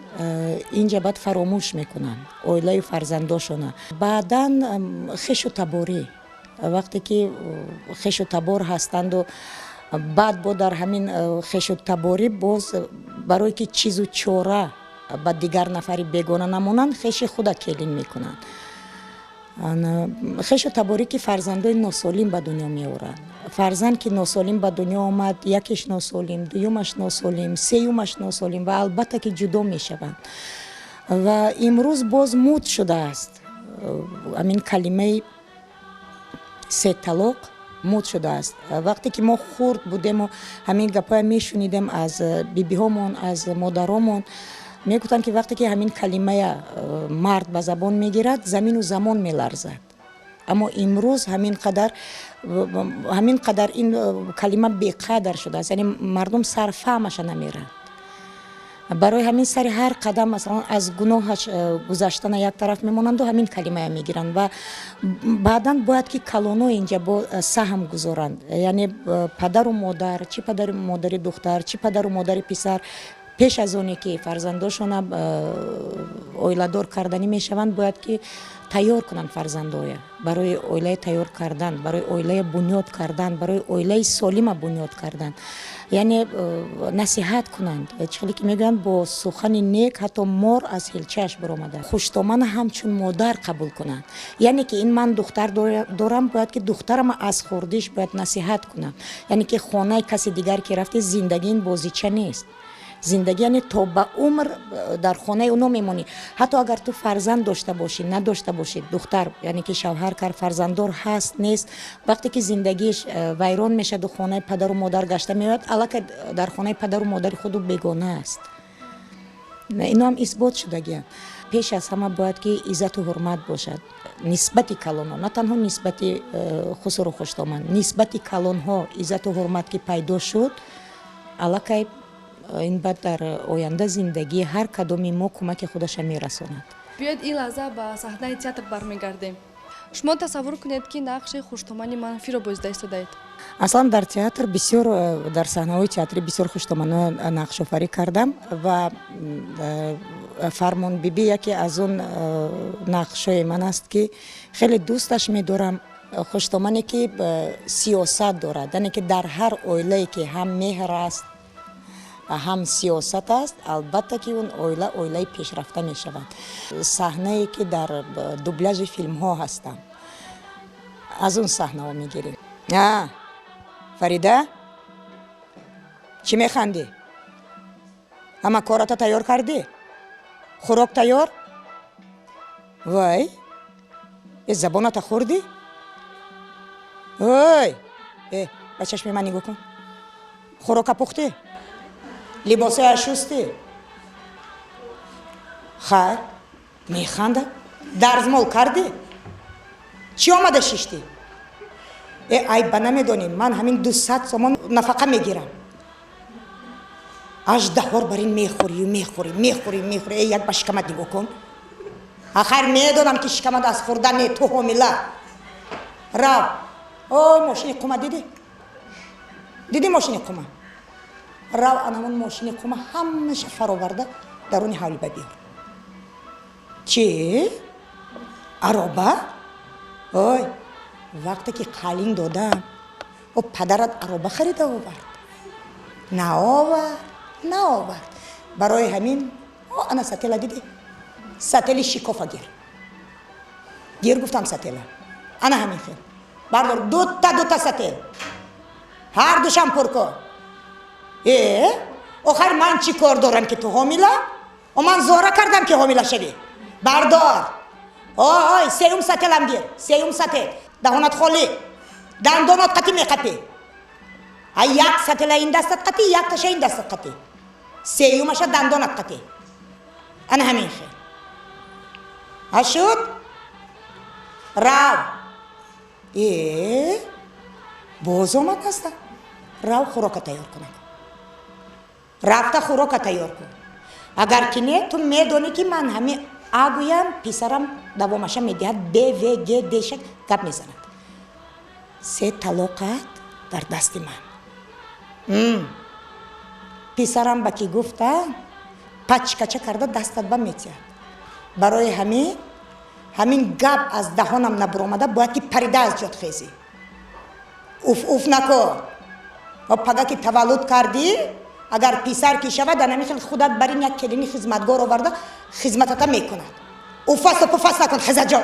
инҷа баъд фаромӯш мекунанд оилаю фарзандошона. Баъдан хешу таборӣ, вақте ки хешу табор ҳастанду баъд бо дар ҳамин хешу таборӣ боз барое ки чизу чора ба дигар нафари бегона намонанд, хеши худа келин мекунанд. Хешу таборӣ, ки фарзандои носолим ба дунё меоранд. Фарзанд ки носолим ба дунё омад, якеш носолим, дуюмаш носолим, сеюмаш носолим ва албатта ки ҷудо мешаванд. Ва имрӯз боз муд шудааст, ҳамин калимаи се талоқ муд шудааст. Вақте ки мо хурд будему, ҳамин гапҳоя мешунидем аз бибиҳомон, аз модаромон, мегуфтанд, ки вақте ки ҳамин калимая мард ба забон мегирад, замину замон меларзад. Аммо имрӯз ҳамин қадар ин калима беқадр шудааст, яъне мардум сарфаҳмаша намеранд. Барои ҳамин сари ҳар қадам, масалан, аз гуноҳаш гузаштана як тараф мемонанду ҳамин калимая мегиранд. Ва баъдан бояд ки калоно инҷа бо саҳм гузоранд, яъне падару модар, чӣ падару модари духтар, чӣ падару модари писар, пеш аз оне ки фарзандошона оиладор карданӣ мешаванд, бояд ки тайёр кунанд фарзандоя барои оилаи тайёр кардан, барои оилаи бунёд кардан, барои оилаи солима бунёд кардан, яъне насиҳат кунанд. Чӣ хеле ки мегӯянд, бо сухани нек ҳатто мор аз ҳилчааш баромада. Хуштомана ҳамчун модар қабул кунанд, яъне ки ин ман духтар дорам, бояд ки духтарама аз хурдиш бояд насиҳат кунам, яъне ки хонаи каси дигар ки рафти, зиндагӣ ин бозича нест. Зиндагӣ яъне то ба умр дар хонаи оно мемонӣ. Ҳатто агар ту фарзанд дошта бошӣ, надошта бошӣ, духтар яъне ки шавҳар кард, фарзанддор ҳаст, нест, вақте ки зиндагиш вайрон мешаду хонаи падару модар гашта меояд, аллакай дар хонаи падару модари худу бегона аст. Ино ҳам исбот шудагианд. Пеш аз ҳама бояд ки иззату ҳурмат бошад нисбати калонҳо, на танҳо нисбати хусуру хуштоман, нисбати калонҳо иззату ҳурмат ки пайдо шуд, аллакай ин баъд дар оянда зиндагии ҳар кадоми мо кӯмаки худаша мерасонад. Биёед, ин лаҳза ба саҳнаи театр бармегардем. Шумо тасаввур кунед, ки нақши хуштомани манфиро бозида истодаед. Аслан дар театр бисёр, дар саҳнаҳои театрӣ бисёр хуштоманҳо нақшофарӣ кардам ва Фармонбибӣ яке аз он нақшҳои ман аст, ки хеле дӯсташ медорам. Хуштомане ки сиёсат дорад, яъне ки дар ҳар оилае ки ҳам меҳр аст, ҳам сиёсат аст, албатта ки он оила оилаи пешрафта мешавад. Саҳнае ки дар дубляжи филмҳо ҳастам, аз он саҳнаҳо мегирем. А Фарида, чӣ механдӣ? Ҳама кората тайёр кардӣ? Хӯрок тайёр? Вай, э, забоната хӯрдӣ? Ой, э, ба чашми ман нигоҳ кун. Хӯрока пухтӣ? Либосоя шустӣ? Хайр, механда. Дарзмол кардӣ? Чӣ омада шиштӣ? Э, айба намедонӣ, ман ҳамин 200 сомон нафақа мегирам. Аждаҳор бар ин мехӯрию мехӯрӣ, мехӯрӣ, мехӯрӣ. Э, як ба шикамат нигоҳ кун. Хайр, медонам, ки шикамат аз хӯрдан не, ту ҳомила. Рав, о, мошини қума дидӣ? Дидӣ мошини қума? Рав, анамон мошини қума ҳамаша фароварда. Даруни ҳавли ба биёр. Чӣ? Ароба? Ой, вақте ки қалин додам, о падарат ароба харида овард? Наовард, наовард. Барои ҳамин, о ана сатела дидӣ? Сатели шикофа гир. Гир гуфтам сатела. Ана ҳамин хел. Бардор дута дута сател. Ҳар душам пур кун. Э, охар ман чӣ кор дорам ки ту ҳомила? О ман зора кардам ки ҳомила шавӣ. Бардор. Ой, сеюм сателам гир. Сеюм сател. Даҳонат холӣ. Дандонат қатӣ меқапӣ. А як сатела ин дастат қатӣ, якташа ин дастат қатӣ. Сеюмаша дандонат қатӣ. Ана ҳамин хел. А шуд? Рав. Э, боз омад аста. Рав хӯрока тайёр кунад. Рафта хӯрока тайёр кун. Агар ки не, ту медонӣ ки ман ҳами агӯям, писарам давомаша медиҳад, Б, В, Г, Д ша гап мезанад. Се талоқат дар дасти ман. Писарам ба ки гуфта, пачкача карда дастат ба метиҳад. Барои ҳамин гап аз даҳонам набуромада, бояд ки парида аз ҷот хезӣ. Уф уф накун. Пага ки таваллуд кардӣ, агар писар ки шавад, дар ҳамин хел худат бар ин як келини хизматгор оварда хизматата мекунад. Уфасту пуфаст накун, хезаҷон.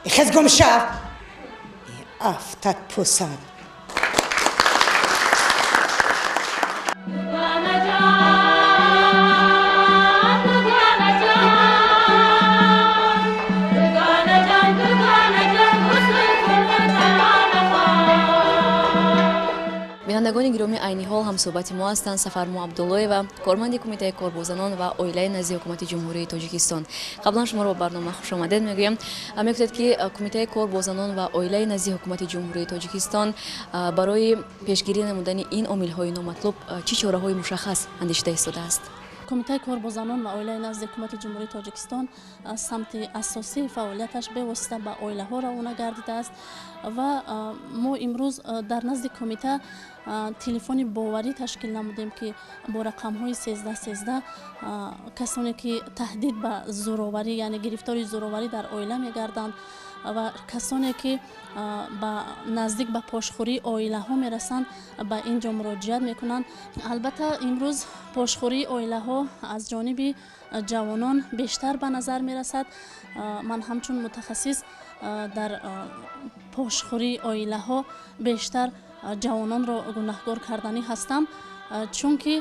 Хез гум шав. Афтад пусад. Бинандагони гиромӣ, айни ҳол ҳамсӯҳбати мо ҳастанд Сафармо Абдуллоева, корманди Кумитаи кор бо занон ва оилаи назди Ҳукумати Ҷумҳурии Тоҷикистон. Қаблан шуморо ба барнома хушомадед мегӯям. Мегӯяд ки Кумитаи кор бо занон ва оилаи назди Ҳукумати Ҷумҳурии Тоҷикистон барои пешгирӣ намудани ин омилҳои номатлуб чӣ чораҳои мушаххас андешида истодааст? Кумитаи кор бо занон ва оилаи назди Ҳукумати Ҷумҳурии Тоҷикистон самти асосии фаъолияташ бевосита ба оилаҳо равона гардидааст ва мо имрӯз дар назди кумита телефони боварӣ ташкил намудем, ки бо рақамҳои 1313 касоне ки таҳдид ба зӯроварӣ, яъне гирифтори зӯроварӣ дар оила мегарданд ва касоне ки ба наздик ба пошхӯрии оилаҳо мерасанд, ба ин ҷо муроҷиат мекунанд. Албатта, имрӯз пошхӯрии оилаҳо аз ҷониби ҷавонон бештар ба назар мерасад. Ман ҳамчун мутахассис дар пошхӯрии оилаҳо бештар ҷавононро гунаҳгор карданӣ ҳастам, чунки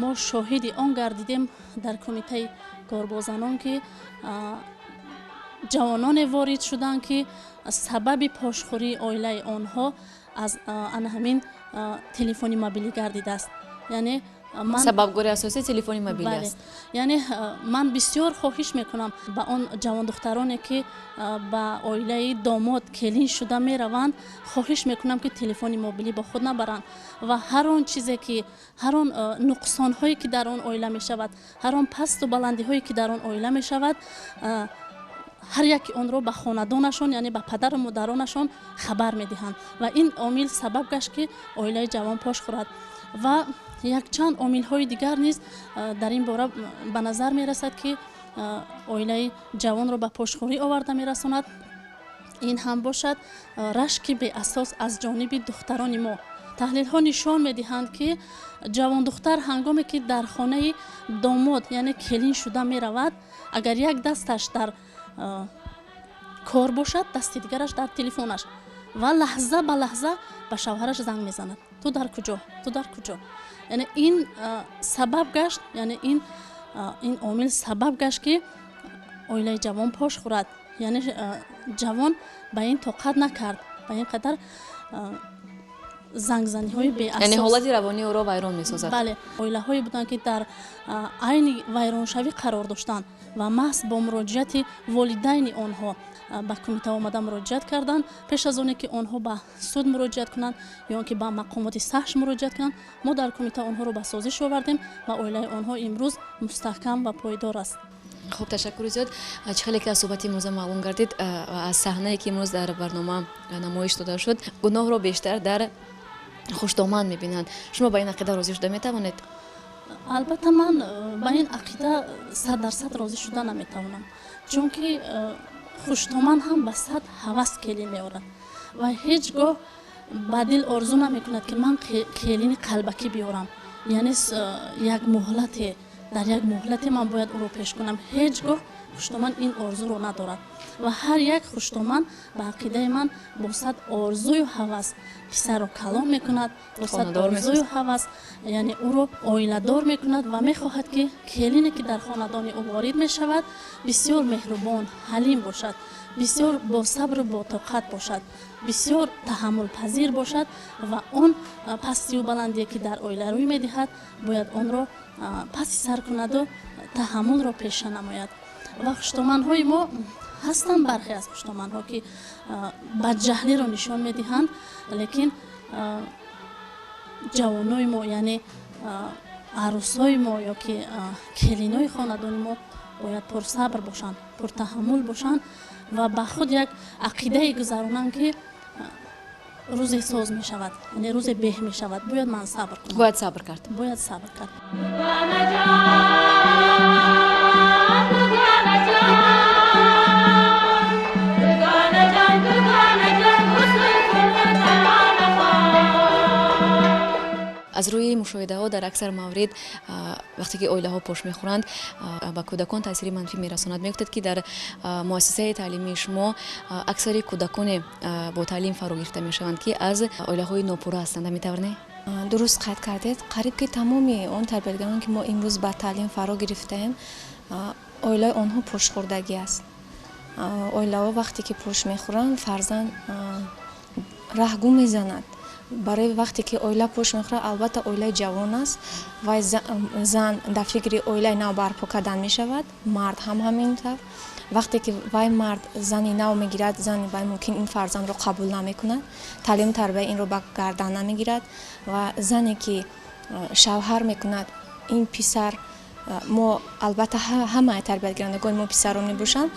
мо шоҳиди он гардидем дар Кумитаи кор бо занон, ки ҷавононе ворид шуданд, ки сабаби пошхӯрии оилаи онҳо аз ана ҳамин телефони мобилӣ гардидааст. Яъне сабабгори асосӣ телефони мобилӣ аст. Яъне ман бисёр хоҳиш мекунам ба он ҷавондухтароне, ки ба оилаи домод келин шуда мераванд, хоҳиш мекунам, ки телефони мобилӣ бо худ набаранд ва ҳар он чизе ки, ҳар он нуқсонҳое ки дар он оила мешавад, ҳар он пасту баландиҳое ки дар он оила мешавад, ҳар яке онро ба хонадонашон, яъне ба падару модаронашон хабар медиҳанд ва ин омил сабаб гашт, ки оилаи ҷавон пош хӯрад. Ва якчанд омилҳои дигар низ дар ин бора ба назар мерасад, ки оилаи ҷавонро ба пошхӯрӣ оварда мерасонад. Ин ҳам бошад рашки беасос аз ҷониби духтарони мо. Таҳлилҳо нишон медиҳанд, ки ҷавондухтар ҳангоме ки дар хонаи домод, яъне келин шуда меравад, агар як дасташ дар кор бошад, дасти дигараш дар телефонаш ва лаҳза ба лаҳза ба шавҳараш занг мезанад: ту дар куҷо, ту дар куҷо? Яъне ин сабаб гашт, яъне ин омил сабаб гашт, ки оилаи ҷавон пош хӯрад. Яъне ҷавон ба ин тоқат накард, ба ин қадар зангзаниҳои беасос. Яъне ҳолати равонии ӯро вайрон месозад. Бале, оилаҳое буданд, ки дар айни вайроншавӣ қарор доштанд ва маҳз бо муроҷиати волидайни онҳо ба кумита омада муроҷиат карданд. Пеш аз оне ки онҳо ба суд муроҷиат кунанд ё он ки ба мақомоти саҳш муроҷиат кунанд, мо дар кумита онҳоро ба созиш овардем ва оилаи онҳо имрӯз мустаҳкам ва пойдор аст. Хуб, ташаккури зиёд. Чӣ хеле ки аз суҳбати имрӯза маълум гардид ва аз саҳнае ки имрӯз дар барнома намоиш дода шуд, гуноҳро бештар дар хуштоман мебинанд. Шумо ба ин ақида розӣ шуда метавонед? Албатта, ман ба ин ақида 100% розӣ шуда наметавонам, чунки хуштоман ҳам ба сад ҳавас келин меорад ва ҳеҷ гоҳ ба дил орзу намекунад, ки ман келини қалбакӣ биёрам, яъне як муҳлате, дар як муҳлате ман бояд ӯро пеш кунам. Ҳеҷ гоҳ хуштоман ин орзуро надорад ва ҳар як хуштоман, ба ақидаи ман, бо сад орзую ҳавас писарро калон мекунад, бо сад орзую ҳавас, яъне ӯро оиладор мекунад ва мехоҳад, ки келине, ки дар хонадони ӯ ворид мешавад, бисёр меҳрубон, ҳалим бошад, бисёр босабру ботоқат бошад, бисёр таҳаммулпазир бошад ва он пастию баландие, ки дар оила рӯй медиҳад, бояд онро паси сар кунаду таҳаммулро пеша намояд. Ва хуштоманҳои мо ҳастанд, бархе аз хуштоманҳо, ки бадҷаҳлиро нишон медиҳанд, лекин ҷавонои мо, яъне арӯсҳои мо ё ки келинои хонадони мо бояд пурсабр бошанд, пуртаҳаммул бошанд ва ба худ як ақидае гузаронанд, ки рӯзе соз мешавад, яъне рӯзе беҳ мешавад, бояд ман сабр кунам. Бояд сабр кард. Бояд сабр кард. Аз рӯи мушоҳидаҳо, дар аксар маврид, вақте ки оилаҳо пош мехӯранд, ба кӯдакон таъсири манфӣ мерасонад. Мегуфтед, ки дар муассисаи таълимии шумо аксари кӯдаконе бо таълим фаро гирифта мешаванд, ки аз оилаҳои нопурра ҳастанд. Ҳамин тавр, не? Дуруст қайд кардед. Қариб ки тамоми он тарбиятгарон, ки мо имрӯз ба таълим фаро гирифтаем, оилаи онҳо пошхӯрдагӣ аст. Оилаҳо вақте ки пош мехӯранд, фарзанд раҳгум мезанад. Барои вақте ки оила пош мехӯрад, албатта, оилаи ҷавон аст, вай зан дар фикри оилаи нав барпо кардан мешавад, мард ҳам ҳамин тавр. Вақте ки вай мард зани нав мегирад, зани вай мумкин ин фарзандро қабул намекунад, таълиму тарбияи инро ба гардан намегирад. Ва зане ки шавҳар мекунад, ин писар мо, албатта, ҳамаи тарбиятгирандагони мо писарон мебошанд,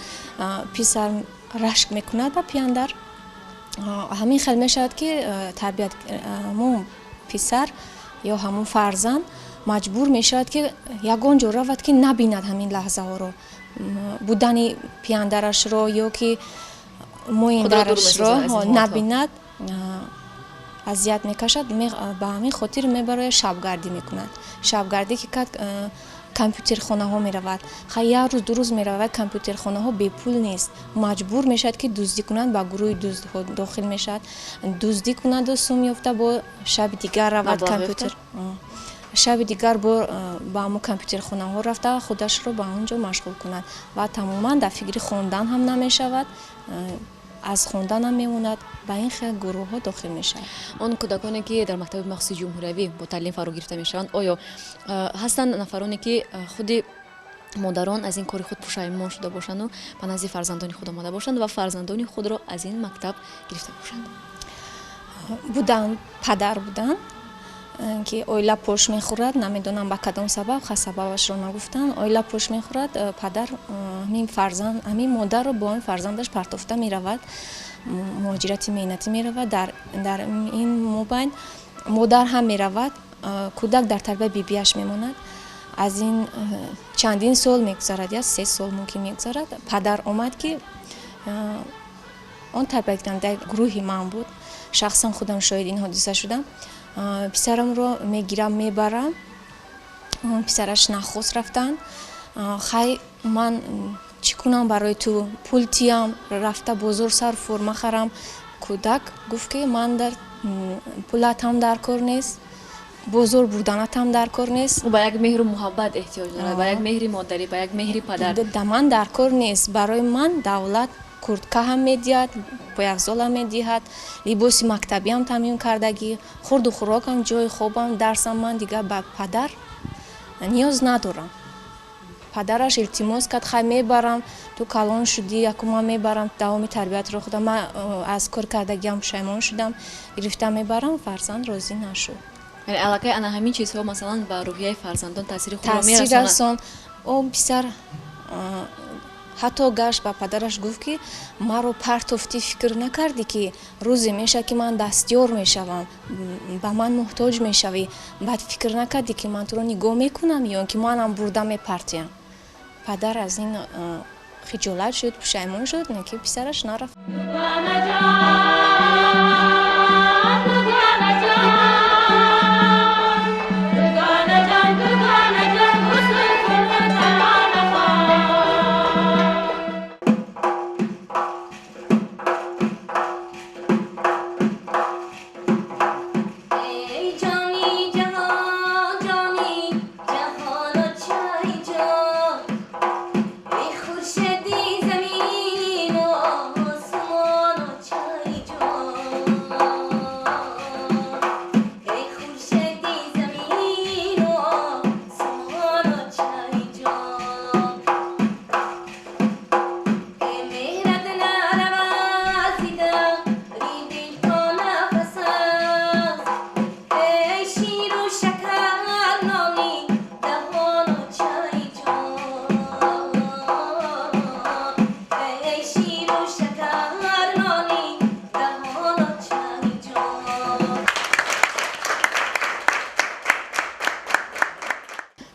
писар рашк мекунад ба пияндар. Ҳамин хел мешавад, ки тарбият ҳамун писар ё ҳамун фарзанд маҷбур мешавад, ки ягон ҷо равад, ки набинад ҳамин лаҳзаҳоро, будани пияндарашро ё ки моиндарашро набинад, азият мекашад. Ба ҳамин хотир мебарояд, шабгардӣ мекунад. Шабгардӣ ки кард, компютерхонаҳо меравад. Хай, як рӯз, 2 рӯз меравад, компютерхонаҳо бепул нест, маҷбур мешавад, ки дуздӣ кунад, ба гурӯҳи дуздҳо дохил мешавад, дуздӣ кунаду сум ёфта, бо шаби дигар равад компютер, шаби дигар бо ба ҳамон компютерхонаҳо рафта, худашро ба он ҷо машғул кунад ва тамоман дар фикри хондан ҳам намешавад, аз хондан ҳам мемонад, ба ин хел гурӯҳҳо дохил мешавад. Он кӯдаконе, ки дар мактаби махсуси ҷумҳуриявӣ бо таълим фаро гирифта мешаванд, оё ҳастанд нафароне, ки худи модарон аз ин кори худ пушаймон шуда бошанду ба назди фарзандони худ омада бошанд ва фарзандони худро аз ин мактаб гирифта бошанд? Буданд, падар буданд, ки оила пош мехӯрад, намедонам ба кадом сабаб, ха, сабабашро нагуфтанд. Оила пош мехӯрад, падар ҳамин фарзанд, ҳамин модарро бо ҳамин фарзандаш партофта меравад, муҳоҷирати меҳнатӣ меравад. Дар ин мобайн модар ҳам меравад, кӯдак дар тарбияи бибиаш мемонад. Аз ин чандин сол мегузарад, я 3 сол мумкин мегузарад, падар омад, ки он тарбиякунандаи гурӯҳи ман буд, шахсан худам шоҳиди ин ҳодиса шудам. Писарамро мегирам, мебарам. Писараш нахост рафтан. Хай, ман чӣ кунам, барои ту пул тиям, рафта бозор сар форма харам. Кӯдак гуфт, ки ман дар пулатам дар кор нест, бозор бурданатам дар кор нест. Ба як меҳру муҳаббат эҳтиёҷ дорад, ба як меҳри модарӣ, ба як меҳри падар. Да ман дар кор нест. Барои ман давлат куртка ҳам медиҳад, пойафзолам медиҳад, либоси мактабиам таъмин кардагӣ, хурду хӯрокам, ҷои хобам, дарсам, ман дигар ба падар ниёз надорам. Падараш илтимос кард: хай, мебарам, ту калон шудӣ, яку ман мебарам, давоми тарбиятро худам, ман аз кор кардагиам пушаймон шудам, гирифта мебарам. Фарзанд розӣ нашуд. Яъне аллакай ана ҳамин чизҳо, масалан, ба рӯҳияи фарзандон таъсири худро таъсир мерасонанд. Расон. О, писар. Ҳатто гашт ба падараш гуфт, ки маро партофтӣ, фикр накардӣ, ки рӯзе мешавад, ки ман дастёр мешавам, ба ман муҳтоҷ мешавӣ. Баъд фикр накардӣ, ки ман туро нигоҳ мекунам ё ки манам бурда мепартиям. Падар аз ин хиҷолат шуд, пушаймон шуд, ки писараш нарафт.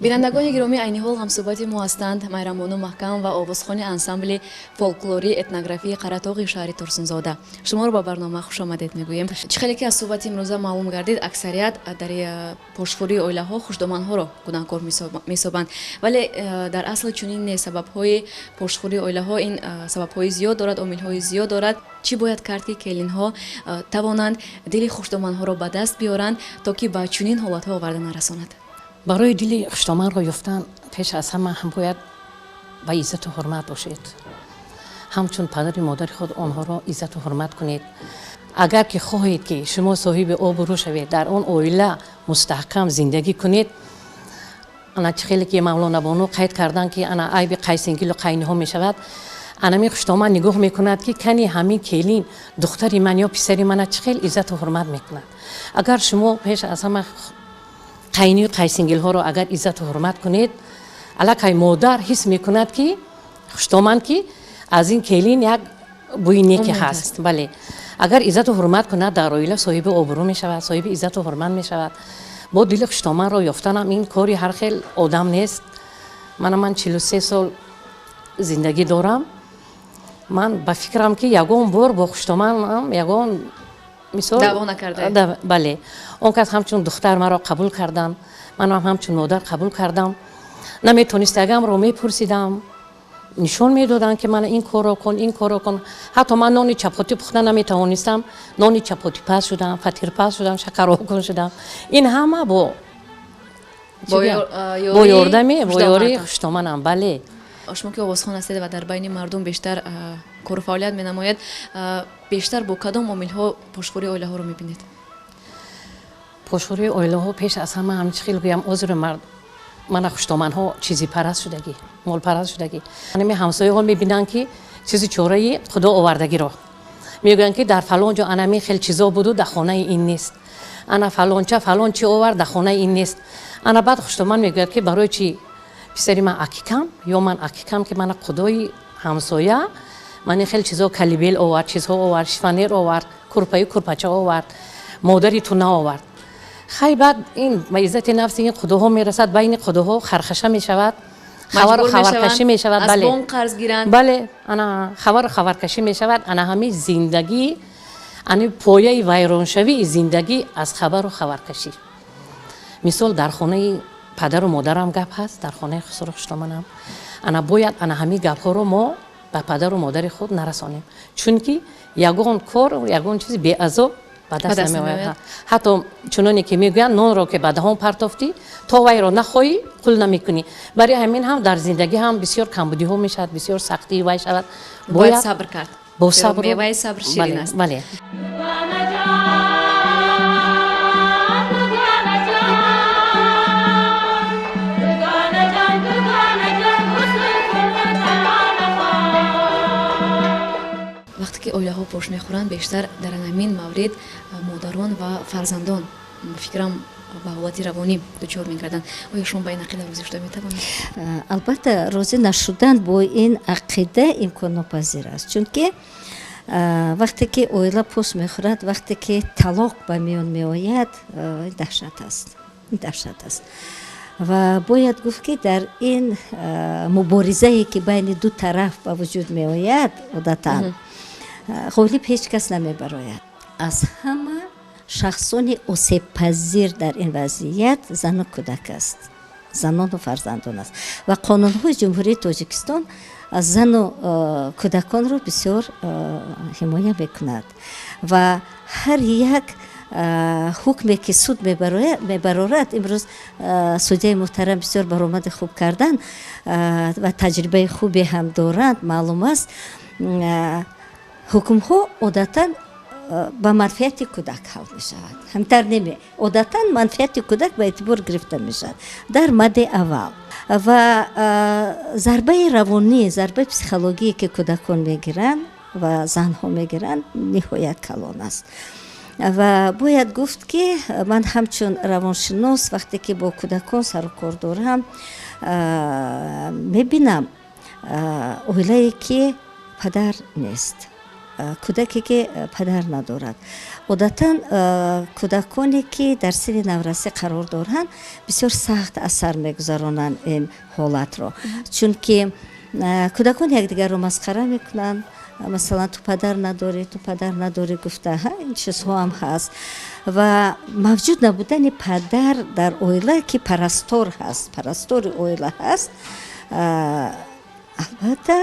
Бинандагони гиромӣ, айни ҳол ҳамсӯҳбати мо ҳастанд Майрамбону Маҳкам ва овозхони ансамбли фолклории этнографии Қаратоғи шаҳри Турсунзода. Шуморо ба барнома хушомадед мегӯем. Чӣ хеле ки аз суҳбати имрӯза маълум гардид, аксарият дар пошхӯрии оилаҳо хушдоманҳоро гунаҳкор месобанд, вале дар асл чунин нест. Сабабҳои пошхӯрии оилаҳо ин сабабҳои зиёд дорад, омилҳои зиёд дорад. Чӣ бояд кард, ки келинҳо тавонанд дили хушдоманҳоро ба даст биёранд, то ки ба чунин ҳолатҳо оварда нарасонад? Барои дили хуштоманро ёфтан пеш аз ҳама ҳам бояд ба иззату ҳурмат бошед. Ҳамчун падари модари худ онҳоро иззату ҳурмат кунед. Агар ки хоҳед, ки шумо соҳиби обрӯ шавед, дар он оила мустаҳкам зиндагӣ кунед, ана чӣ хеле ки Мавлона Бону қайд карданд, ки ана айби қайсингилу қайниҳо мешавад, анами хуштоман нигоҳ мекунад, ки кани ҳамин келин духтари ман ё писари мана чӣ хел иззату ҳурмат мекунад. Агар шумо пеш аз ҳама қайнию қайсингилҳоро агар иззату ҳурмат кунед, аллакай модар ҳис мекунад, ки хуштоманд, ки аз ин келин як бӯи неке ҳаст. Бале, агар иззату ҳурмат кунад, дар оила соҳиби обрӯ мешавад, соҳиби иззату ҳурмат мешавад. Бо дили хуштоманро ёфтанам ин кори ҳар хел одам нест. Мана ман 43 сол зиндагӣ дорам. Ман ба фикрам, ки ягон бор бо хуштоманам ягон мисол даъво накарда. Бале, он кас ҳамчун духтар маро қабул карданд, манам ҳамчун модар қабул кардам. Наметонистагамро мепурсидам, нишон медоданд, ки мана ин корро кун, ин корро кун. Ҳатто ман нони чапотӣ пухта наметавонистам, нони чапотипаз шудам, фатирпаз шудам, шакарокун шудам. Ин ҳама бо ёрдами, бо ёрии хуштоманам. Бале. Шумо ки овозхон ҳастед ва дар байни мардум бештар кору фаъолият менамояд, бештар бо кадом омилҳо пошхӯрии оилаҳоро мебинед? Пошхӯрии оилаҳо пеш аз ҳама ҳамчи хел гӯям, озури мард мана хуштоманҳо чизипараст шудагӣ, молпараст шудагӣ. Ҳами ҳамсояҳо мебинанд, ки чизи чораи худо овардагиро мегӯянд, ки дар фалон ҷо анамин хел чизо буду, дар хонаи ин нест, ана фалонча фалон чи овард, дар хонаи ин нест. Ана баъд хуштоман мегӯяд, ки барои чи писари ман акикам ё ман акикам, ки мана худои ҳамсоя ман ин хел чизо калибел овард, чизҳо овард, шифонер овард, курпаю курпача овард, модари ту наовард. Хай, баъд ин ба иззати нафси ин худоҳо мерасад, байни худоҳо хархаша мешавад, хабару хабаркашӣ мешавад. Бале, қарз гиранд. Бале, ана хабару хабаркашӣ мешавад. Ана ҳамин зиндагӣ, ани пояи вайроншавии зиндагӣ аз хабару хабаркашӣ. Мисол, дар хонаи падару модарам гап ҳаст, дар хонаи хусуру хуштоманам. Ана бояд ана ҳамин гапҳоро мо ба падару модари худ нарасонем, чунки ягон кор, ягон чизи беазоб ба даст намеояд. Ҳатто чуноне ки мегӯянд, нонро ки ба даҳон партофтӣ, то вайро нахоҳӣ, қул намекунӣ. Барои ҳамин ҳам дар зиндагӣ ҳам бисёр камбудиҳо мешавад, бисёр сахтии вай шавад. Бояд сабр кард. Бо сабр, меваи сабр ширин аст. Бале. Вақте ки оилаҳо пош мехӯранд, бештар дар ҳамин маврид модарон ва фарзандон фикрам, ба ҳолати равонӣ дучор мегарданд. Оё шумо ба ин ақида розӣ шуда метавонед? Албатта, розӣ нашудан бо ин ақида имконнопазир аст, чунки вақте ки оила пош мехӯрад, вақте ки талоқ ба миён меояд, даҳшат аст, даҳшат аст. Ва бояд гуфт, ки дар ин муборизае, ки байни ду тараф ба вуҷуд меояд, одатан ғолиб ҳеҷ кас намебарояд. Аз ҳама шахсони осебпазир дар ин вазъият зану кӯдак аст, занону фарзандон аст. Ва қонунҳои Ҷумҳурии Тоҷикистон зану кӯдаконро бисёр ҳимоя мекунад ва ҳар як ҳукме, ки суд мебарорад, имрӯз судяи муҳтарам бисёр баромади хуб карданд ва таҷрибаи хубе ҳам доранд, маълум аст, ҳукмҳо одатан ба манфиати кӯдак ҳал мешавад. Ҳамтар неме, одатан манфиати кӯдак ба эътибор гирифта мешавад дар мадди аввал. Ва зарбаи равонӣ, зарбаи психологие, ки кӯдакон мегиранд ва занҳо мегиранд, ниҳоят калон аст. Ва бояд гуфт, ки ман ҳамчун равоншинос, вақте ки бо кӯдакон сару кор дорам, мебинам оилае, ки падар нест, кӯдаке, ки падар надорад, одатан кӯдаконе, ки дар синни наврасӣ қарор доранд, бисёр сахт асар мегузаронанд ин ҳолатро, чунки кӯдакон якдигарро масхара мекунанд, масалан, ту падар надорӣ, ту падар надорӣ гуфта, ин чизҳо ҳам ҳаст. Ва мавҷуд набудани падар дар оила, ки парастор ҳаст, парастори оила ҳаст, албатта,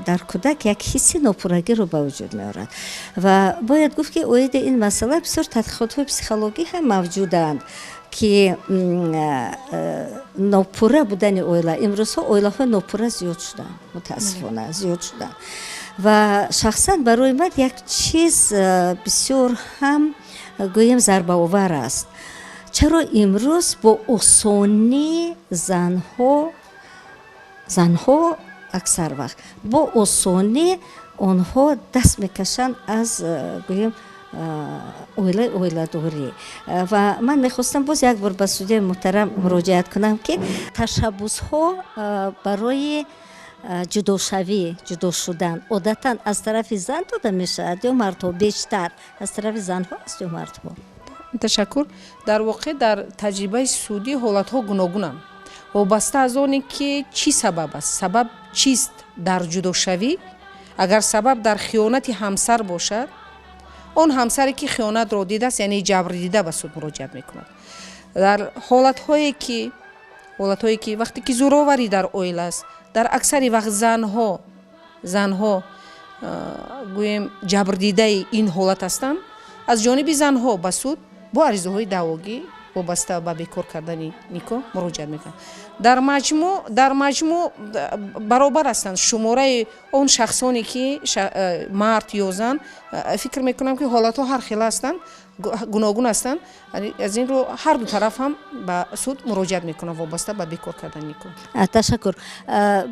дар кӯдак як ҳисси нопуррагиро ба вуҷуд меорад. Ва бояд гуфт, ки оиди ин масъала бисёр тадқиқотҳои психологӣ ҳам мавҷуданд, ки нопурра будани оила, имрӯзҳо оилаҳои нопурра зиёд шуданд, мутаассифона, зиёд шуданд. Ва шахсан барои ман як чиз бисёр ҳам, гӯем, зарбаовар аст: чаро имрӯз бо осонӣ занҳо аксар вақт бо осонӣ онҳо даст мекашанд аз, гӯем, оилаи оиладорӣ? Ва ман мехостам боз як бор ба судяи муҳтарам муроҷиат кунам, ки ташаббусҳо барои ҷудошавӣ, ҷудо шудан одатан аз тарафи зан дода мешавад ё мардҳо? Бештар аз тарафи занҳо аст ё мардҳо? Ташаккур. Дар воқеъ, дар таҷрибаи судӣ ҳолатҳо гуногунанд, вобаста аз оне ки чӣ сабаб аст, сабаб чист дар ҷудошавӣ. Агар сабаб дар хиёнати ҳамсар бошад, он ҳамсаре, ки хиёнатро дидааст, яъне ҷабрдида, ба суд муроҷиат мекунад. Дар ҳолатҳое ки вақте ки зӯроварӣ дар оила аст, дар аксари вақт занҳо, гӯем, ҷабрдидаи ин ҳолат ҳастанд, аз ҷониби занҳо ба суд бо аризаҳои даъвогӣ вобаста ба бекор кардани никоҳ муроҷиат мекунанд. Дар маҷмӯъ баробар ҳастанд шумораи он шахсоне, ки мард ё зан. Фикр мекунам, ки ҳолатҳо ҳар хела ҳастанд, гуногун ҳастанд. Аз ин рӯ ҳар ду тараф ҳам ба суд муроҷиат мекунанд вобаста ба бекор кардани никоҳ. Ташаккур.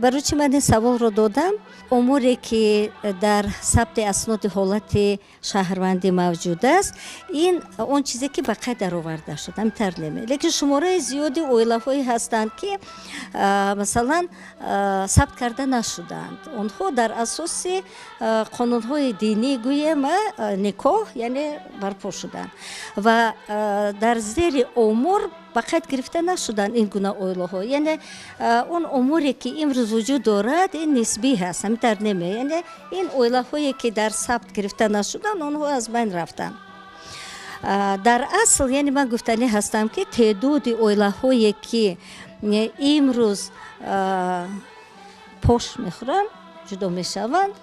Барои чӣ ман ин саволро додам? Оморе, ки дар сабти асноди ҳолати шаҳрвандӣ мавҷуд аст, ин он чизе, ки ба қайд дароварда шуд, ҳамтар неме, лекин шумораи зиёди оилаҳое ҳастанд, ки масалан, сабт карда нашуданд. Онҳо дар асоси қонунҳои динӣ, гӯем, никоҳ, яъне, барпо шуданд ва дар зери омор ба қайд гирифта нашуданд ин гуна оилаҳо. Яъне он оморе, ки имрӯз вуҷуд дорад, ин нисбӣ ҳаст, ҳамитар неме? Яъне ин оилаҳое, ки дар сабт гирифта нашуданд, онҳо аз байн рафтанд дар асл. Яъне ман гуфтанӣ ҳастам, ки теъдоди оилаҳое, ки имрӯз пош мехӯранд, ҷудо мешаванд,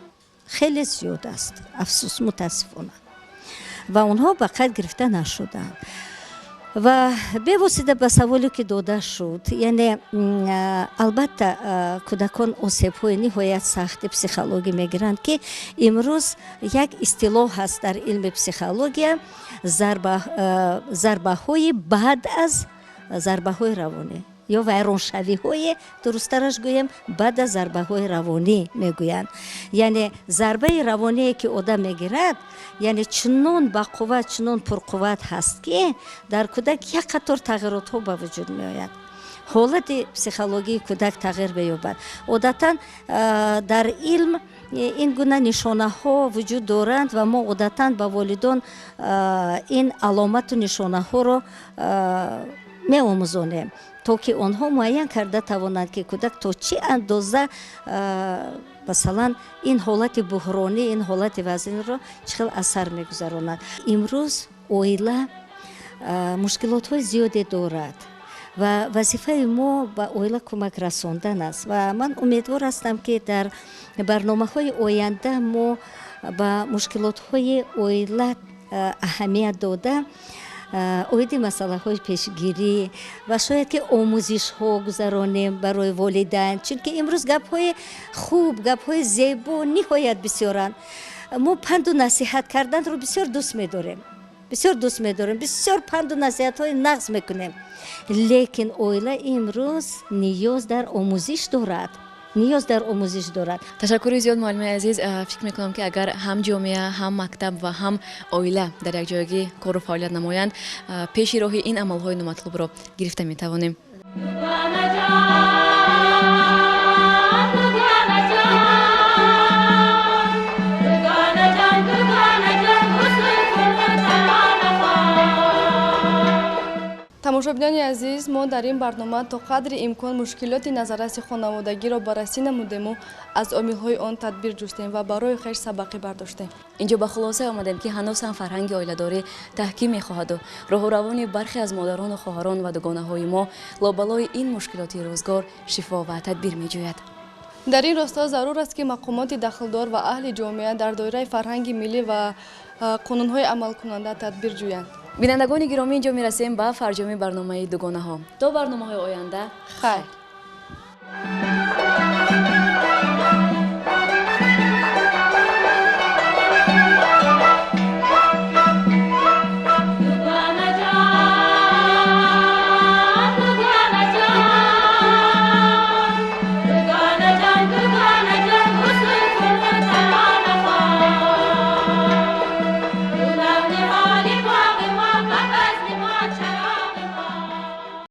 хеле зиёд аст, афсӯс, мутаассифона, ва онҳо ба қайд гирифта нашуданд. Ва бевосита ба саволе, ки дода шуд, яъне албатта, кӯдакон осебҳои ниҳоят сахти психологӣ мегиранд, ки имрӯз як истилоҳ ҳаст дар илми психология: зарбаҳои баъд аз зарбаҳои равонӣ. Ё вайроншавиҳое, дурусттараш гӯем, баъд аз зарбаҳои равонӣ мегӯянд. Яъне зарбаи равоние ки одам мегирад, яъне чунон бақувват, чунон пурқувват ҳаст, ки дар кӯдак як қатор тағйиротҳо ба вуҷуд меояд, ҳолати психологии кӯдак тағйир меёбад. Одатан дар илм ин гуна нишонаҳо вуҷуд доранд ва мо одатан ба волидон ин аломату нишонаҳоро меомӯзонем, то ки онҳо муайян карда тавонанд, ки кӯдак то чӣ андоза, масалан, ин ҳолати буҳронӣ, ин ҳолати вазнинро чӣ хел асар мегузаронад. Имрӯз оила мушкилотҳои зиёде дорад ва вазифаи мо ба оила кӯмак расондан аст. Ва ман умедвор ҳастам, ки дар барномаҳои оянда мо ба мушкилотҳои оила аҳамият дода, оиди масъалаҳои пешгирӣ ва шояд ки омӯзишҳо гузаронем барои волидайн, чунки имрӯз гапҳои хуб, гапҳои зебо ниҳоят бисёранд. Мо панду насиҳат карданро бисёр дӯст медорем, бисёр дӯст медорем, бисёр панду насиҳатҳои нағз мекунем, лекин оила имрӯз ниёз дар омӯзиш дорад, ниёз дар омӯзиш дорад. Ташаккури зиёд, муаллимаи азиз. Фикр мекунам, ки агар ҳам ҷомеа, ҳам мактаб ва ҳам оила дар якҷоягӣ кору фаъолият намоянд, пеши роҳи ин амалҳои номатлубро гирифта метавонем. Тамошобинони азиз, мо дар ин барнома то қадри имкон мушкилоти назарраси хонаводагиро баррасӣ намудему аз омилҳои он тадбир ҷустем ва барои хеш сабақӣ бардоштем. Инҷо ба хулоса омадем, ки ҳанӯз ҳам фарҳанги оиладорӣ таҳким мехоҳаду роҳу равони бархе аз модарону хоҳарон ва дугонаҳои мо лобалои ин мушкилоти рӯзгор шифо ва тадбир меҷӯяд. Дар ин росто зарур аст, ки мақомоти дахлдор ва аҳли ҷомеа дар доираи фарҳанги миллӣ ва қонунҳои амалкунанда тадбир ҷӯянд. Бинандагони гиромӣ, инҷо мерасем ба фарҷоми барномаи Дугонаҳо. То барномаҳои оянда, хайр.